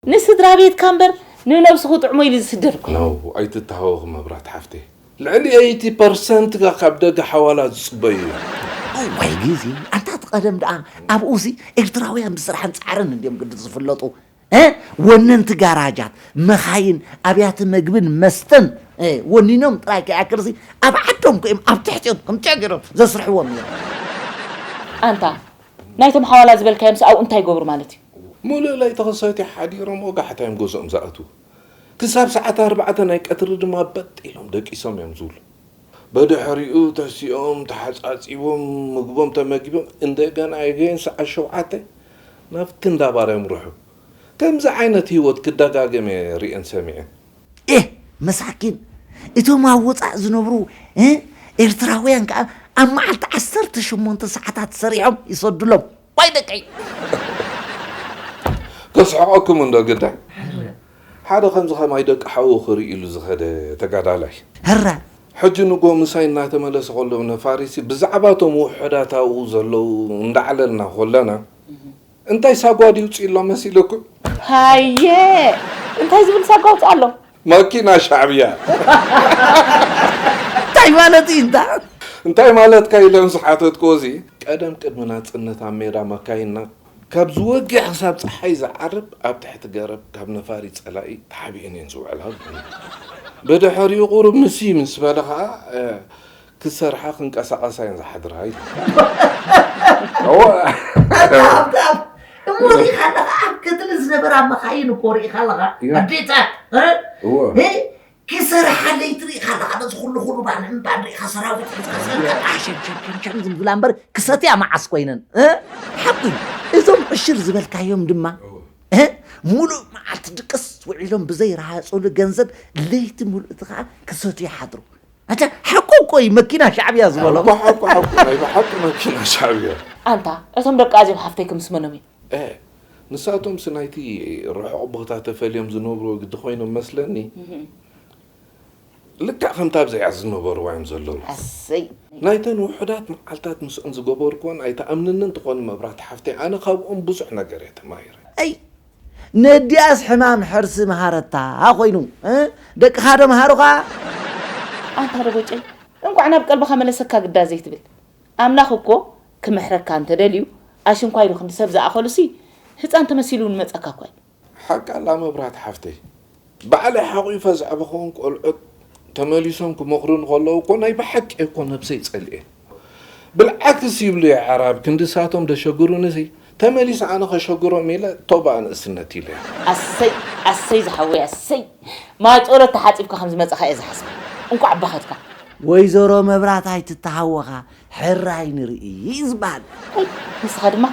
ንስድራ ቤትካ እምበር ንነብስኹ ጥዕሞ ኢሉ ዝስደድ እኮ። No ኣይትተሃወኺ መብራት ሓፍተይ። ልዕሊ ኤይቲ ፐርሰንት ካብ ደገ ሓዋላ ዝፅበዩ እዮም። እዋይ ግዜ ኣንታ እቲ ቀደም ደኣ ኣብኡሲ ኤርትራውያን ብስራሕን ፃዕርን እንድዮም ግዲ ዝፍለጡ። እ ወነንቲ ጋራጃት፣ መኻይን፣ ኣብያተ መግብን መስተን እ ወኒኖም ጥራይ ከይኣክልሲ ኣብ ዓዶም ኮ እዮም ኣብ ትሕቲኦም ከምቲኣ ገይሮም ዘስርሕዎም ነይሮም። ኣንታ ናይቶም ሓዋላ ዝበልካዮምስ ኣብኡ እንታይ ይገብሩ ማለት እዩ? ሙሉእ ለይቲ ክሰትዩ ሓዲሮም ወጋሕታ እዮም ገዝኦም ዝኣትዉ። ክሳብ ሰዓት ኣርባዕተ ናይ ቀትሪ ድማ በጥ ኢሎም ደቂሶም እዮም ዝውሉ። ብድሕሪኡ ተሲኦም ተሓጻጺቦም ምግቦም ተመጊቦም እንደገና ኣገይን ሰዓት ሸውዓተ ናብቲ እንዳ ባር የምርሑ። ከምዚ ዓይነት ህይወት ክደጋገም እየ ርእየን ሰሚዐን። ኤህ መሳኪን እቶም ኣብ ወፃእ ዝነብሩ እ ኤርትራውያን ከዓ ኣብ መዓልቲ ዓሰርተ ሸሞንተ ሰዓታት ሰሪሖም ይሰዱሎም ዋይ ደቀይ ከስሕቐኩም እንዶ ግዳ ሓደ ከምዚ ከማይ ደቂ ሓዉ ክርኢ ኢሉ ዝኸደ ተጋዳላይ ህረ ሕጂ ንጎ ምሳይ እናተመለሰ ከሎ ነፋሪሲ ብዛዕባ እቶም ውሑዳት ኣብኡ ዘለዉ እንዳዕለልና ከለና እንታይ ሳጓ ድዩ ውፅእ ኣሎ መሲልኩም? ሃየ እንታይ ዝብል ሳጓ ውፅእ ኣሎ? ማኪና ሻዕብያ። እንታይ ማለት እዩ እንታ? እንታይ ማለትካ ኢለ ምስ ሓተትኩዎ እዚ ቀደም ቅድሚ ናፅነት ኣብ ሜዳ መካይንና ካብ ዝወግሕ ክሳብ ፀሓይ ዝዓርብ ኣብ ትሕቲ ገረብ ካብ ነፋሪ ፀላኢ ተሓቢእን እየን ዝውዕላ። ብድሕሪኡ ቁሩብ ምሲ ምስ በለ ከዓ ክሰርሓ ክንቀሳቐሳ እየን ዝሓድራ ኢሉ። እሞ ሪኢኻ ኣለኻ ኣብ ገድሊ ዝነበራ መኻይን እኮ ሪኢኻ ኣለኻ ኣዴታት ክሰርሓ ለይቲ ሪኢኻ ኣለኻ ነዚ ኩሉ ኩሉ ባን እምባን ሪኢኻ ሰራዊት ሒዝካ ሰሪኻ ሸምሸምሸምሸም ዝብላ እምበር ክሰትያ መዓስ ኮይነን ሓቁ እዩ እዞም ዕሽር ዝበልካዮም ድማ ሙሉእ መዓልቲ ድቅስ ውዒሎም ብዘይ ረሃፀሉ ገንዘብ ለይቲ ሙሉእ እቲ ከዓ ክሰትዩ ይሓድሩ ኣታ ሓቁ እኮ እዩ መኪና ሻዕብያ ዝበሎም። እኮ ሓቁ ሓቁ ናይ ብሓቂ መኪና ሻዕብያ። ኣንታ እቶም ደቂ ኣዜብ ሓፍተይ ክምስመኖም እዩ። እ ንሳቶምስ ናይቲ ርሑቕ ቦታ ተፈልዮም ዝነብሩ ወግዲ ኮይኖም መስለኒ። ልክዕ ከምታ ኣብዚኣ ዝነበርዋ እዮም ዘለዉ። ኣሰይ ናይተን ውሑዳት መዓልታት ምስኦም ዝገበርኩወን ኣይትኣምንንን ትኾኒ መብራህቲ ሓፍተይ፣ ኣነ ካብኦም ብዙሕ ነገር እየ ተማሂረ። ኣይ ነዲኣስ ሕማም ሕርሲ መሃረታ ኮይኑ ደቅኻ ዶ መሃሩኻ? ኣንታ ዶ ቦጨይ እንቋዕ ናብ ቀልብኻ መለሰካ ግዳ ዘይትብል ኣምላኽ እኮ ክምሕረካ እንተደልዩ ኣሽንኳይ ዶ ክንዲ ሰብ ዝኣኸሉሲ ህፃን ተመሲሉ ንመፀካ እኳ እዩ። ሓቃ ኣላ መብራት ሓፍተይ ባዕለይ ሓቒፈ ዘዕበኽወን ቆልዑት ተመሊሶም ክመኽሩኒ ከለዉ እኮ ናይ ብሓቂ እኮ ነብሰይ ጸሊኤ። ብልዓክስ ይብሉ የዕራብ ክንዲ ሳቶም ደሸግሩኒሲ ተመሊሰ ኣነ ከሸግሮም ኢለ ቶባ ንእስነት ኢለ። ኣሰይ ኣሰይ ዝሓወይ ኣሰይ ማይጦሎ ተሓጺብካ ከም ዝመጻኻ እየ ዝሓስብ። እንቋዕ ኣባኸትካ። ወይዘሮ መብራት ኣይትተሃወኻ ሕራይ ንርኢ እዩ ዝበሃል። ኣይ ንስኻ ድማ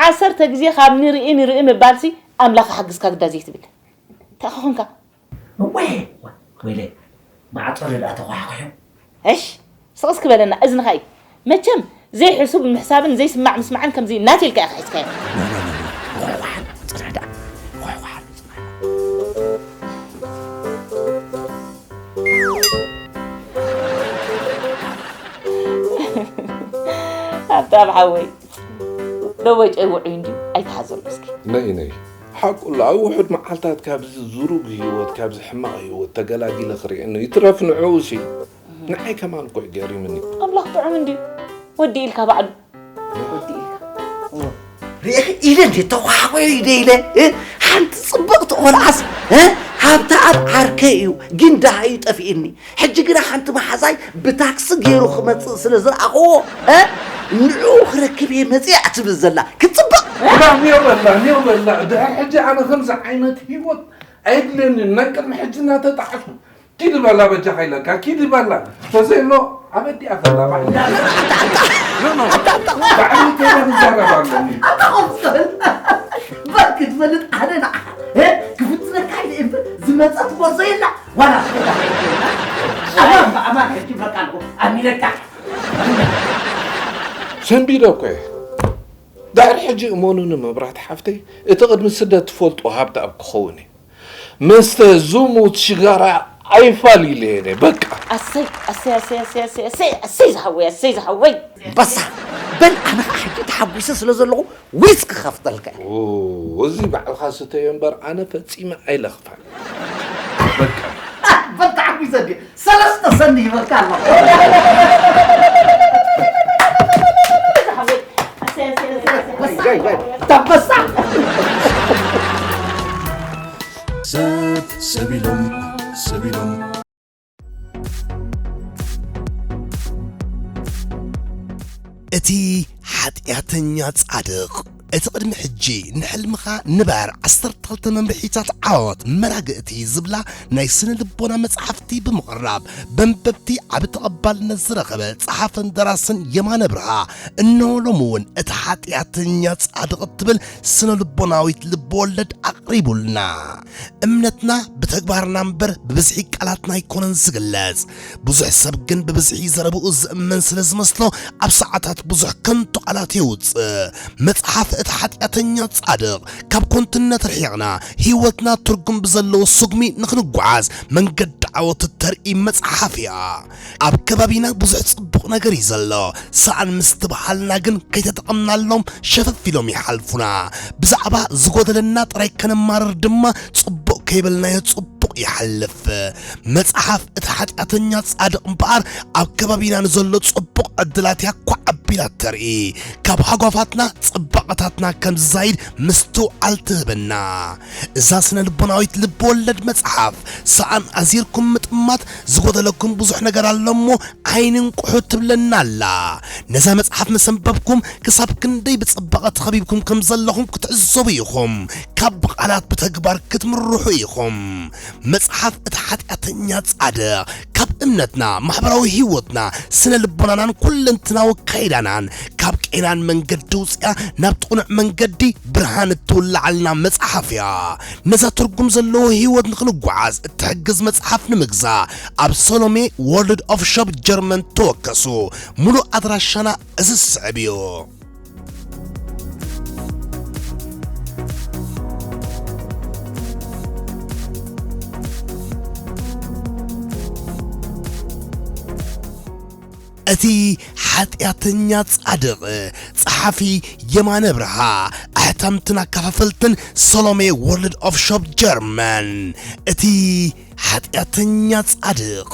ዓሰርተ ግዜ ካብ ንርኢ ንርኢ ምባልሲ ኣምላኽ ይሓግዝካ ግዳ ዘይትብል እንታይ ኸኾንካ እወ ወይለይ ማዕጾ ርድኣ ተኳሕኩሑ እሽ ስቕ እስኪ በለና እዝንኻ እዩ መቸም ዘይሕሱብ ምሕሳብን ዘይስማዕ ምስማዕን ከምዚ ናት ኢልካ ኢኻ ሒዝካዮ ጓሕጓሕ ጽንሕ ደኣ ጓሕጓሕ ሃብታም ሓወይ ደቦይ ጨይ ውዑይ እንድዩ ኣይትሓዘሉ እስኪ ነይ ነይ ሓቁላ ኣብ ውሑድ መዓልታት ካብዚ ዝሩግ ህይወት ካብዚ ሕማቕ ህይወት ተገላጊለ ክርእየኒ ይትረፍ ንዕኡሲ ንዓይ ከማን እኮ እዩ ገሪምኒ ኣምላኽ ጥዑም እንድዩ ወዲ ኢልካ ባዕሉ ወዲ ኢልካ ርኢኺ ኢለ እንዴ ተዋሕወዮ ኢለ ኢለ ሓንቲ ፅብቕቲ ቆልዓስ ሃብታ ኣብ ዓርከይ እዩ ግን ደሃዩ ጠፊእኒ ሕጂ ግና ሓንቲ መሓዛይ ብታክሲ ገይሩ ክመፅእ ስለ ዝረኣኽዎ ንዕኡ ክረክብ እየ መፅእ እያ ትብል ዘላ ክትፅብቕ ኒዮ በላ ኒዮ በላ ድሕር ሕጂ ኣነ ከምዚ ዓይነት ህይወት ኣይድልየንን ናይ ቅድሚ ሕጂ እናተጣዕሱ ኪዲ በላ በጃኻ ኢለካ ኪዲ በላ ተዘይሎ ኣበዲኣ ከላ ባዕዲ ባዕዲ ከይደ ንዛረብ ኣለኒ ክትፈልጥ ኣነ ንዓኻ ክፍትነካ ኢለ እምበር ዝመፀት ጎርዞ የላ ዋላ ኣማን ብኣማን ሕጂ ብረካ ኣለኹ ኣሚነካ ሰንቢደ እኮ እየ ድሕሪ ሕጂ እመኑኒ መብራህቲ ሓፍተይ እቲ ቅድሚ ስደት ትፈልጡ ሃብቲ ኣብ ክኸውን እየ መስተ፣ ዝሙት፣ ሽጋራ ኣይፋል ኢለ እየ በቃ። ኣሰይ ኣሰይ ኣሰይ ኣሰይ ኣሰይ ኣሰይ ኣሰይ ዝሓወይ ኣሰይ ዝሓወይ። በሳ በል ኣነ ከዓ ሕጂ ተሓጒሰ ስለ ዘለኹ ዊስኪ ክኸፍተልካ እየ። ኦ፣ እዚ ባዕልኻ ስተዮ እምበር ኣነ ፈጺመ ኣይለኽፋን። በቃ። በል ተሓጒሰ ድየ ሰለስተ ሰኒ ይበልካ ኣለኹ። ተበሳ ሰብ ሰብ ኢሎም ሰብ ኢሎም እቲ ሓጢኣተኛ ጻድቕ እቲ ቅድሚ ሕጂ ንሕልምኻ ንበር ዓሰርተ ክልተ መምርሒታት ዓወት መራግእቲ ዝብላ ናይ ስነ ልቦና መጽሓፍቲ ብምቕራብ በንበብቲ ዓቢ ተቐባልነት ዝረኸበ ጸሓፍን ደራስን የማነ ብርሃ እንሆ ሎሚ እውን እቲ ሓጢኣተኛ ጻድቕ እትብል ስነ ልቦናዊት ልብወለድ ኣቕሪቡልና። እምነትና ብተግባርና እምበር ብብዝሒ ቃላትና ኣይኮነን ዝግለጽ። ብዙሕ ሰብ ግን ብብዝሒ ዘረብኡ ዝእመን ስለ ዝመስሎ ኣብ ሰዓታት ብዙሕ ከንቱ ቃላት የውጽእ። መጽሓፍ እቲ ሓጢኣተኛ ጻድቕ ካብ ኮንትነት ርሒቕና ህይወትና ትርጉም ብዘለዎ ስጉሚ ንኽንጓዓዝ መንገዲ ዓወት እተርኢ መጽሓፍ እያ። ኣብ ከባቢና ብዙሕ ጽቡቕ ነገር እዩ ዘሎ። ሰኣን ምስ ትበሃልና ግን ከይተጠቐምናሎም ሸፈፍ ኢሎም ይሓልፉና። ብዛዕባ ዝጎደለና ጥራይ ከነማርር ድማ ጽቡቕ ከይበልናዮ ጽቡቕ ይሓልፍ። መጽሓፍ እቲ ሓጢኣተኛ ጻድቕ እምበኣር ኣብ ከባቢና ንዘሎ ጽቡቕ ዕድላት እያ ኳዕ ኣቢላ እተርኢ። ካብ ሃጓፋትና ጽባቐታትና ከም ዝዛይድ ምስትውዓል ትህበና። እዛ ስነ ልቦናዊት ልብ ወለድ መጽሓፍ ሰኣን ኣዚርኩም ምጥማት ዝጎደለኩም ብዙሕ ነገር ኣሎ እሞ ኣይንንቅሑ ትብለና ኣላ። ነዛ መጽሓፍ ምስ ኣንበብኩም ክሳብ ክንደይ ብጽባቐ ተኸቢብኩም ከም ዘለኹም ክትዕዘቡ ኢኹም። ካብ ብቓላት ብተግባር ክትምርሑ ኢኹም። መጽሓፍ እቲ ሓጢኣተኛ ጻድቕ ካብ እምነትና፣ ማሕበራዊ ህይወትና፣ ስነ ልቦናናን ኩለንትናዊ ካይዳናን ካብ ቄናን መንገዲ ውጽኣ ናብ ጥኑዕ መንገዲ ብርሃን እትውልዓልና መጽሓፍ እያ። ነዛ ትርጉም ዘለዎ ህይወት ንኽንጓዓዝ እትሕግዝ መጽሓፍ ንምግዛእ ኣብ ሰሎሜ ወርልድ ኦፍ ሾፕ ጀርመን ተወከሱ። ሙሉእ ኣድራሻና እዚ ዝስዕብ እዩ። እቲ ሓጢኣተኛ ጻድቕ፣ ጸሓፊ የማነ ብርሃ፣ ኣሕታምትን ኣከፋፈልትን ሰሎሜ ወርልድ ኦፍ ሾፕ ጀርመን። እቲ ሓጢኣተኛ ጻድቕ።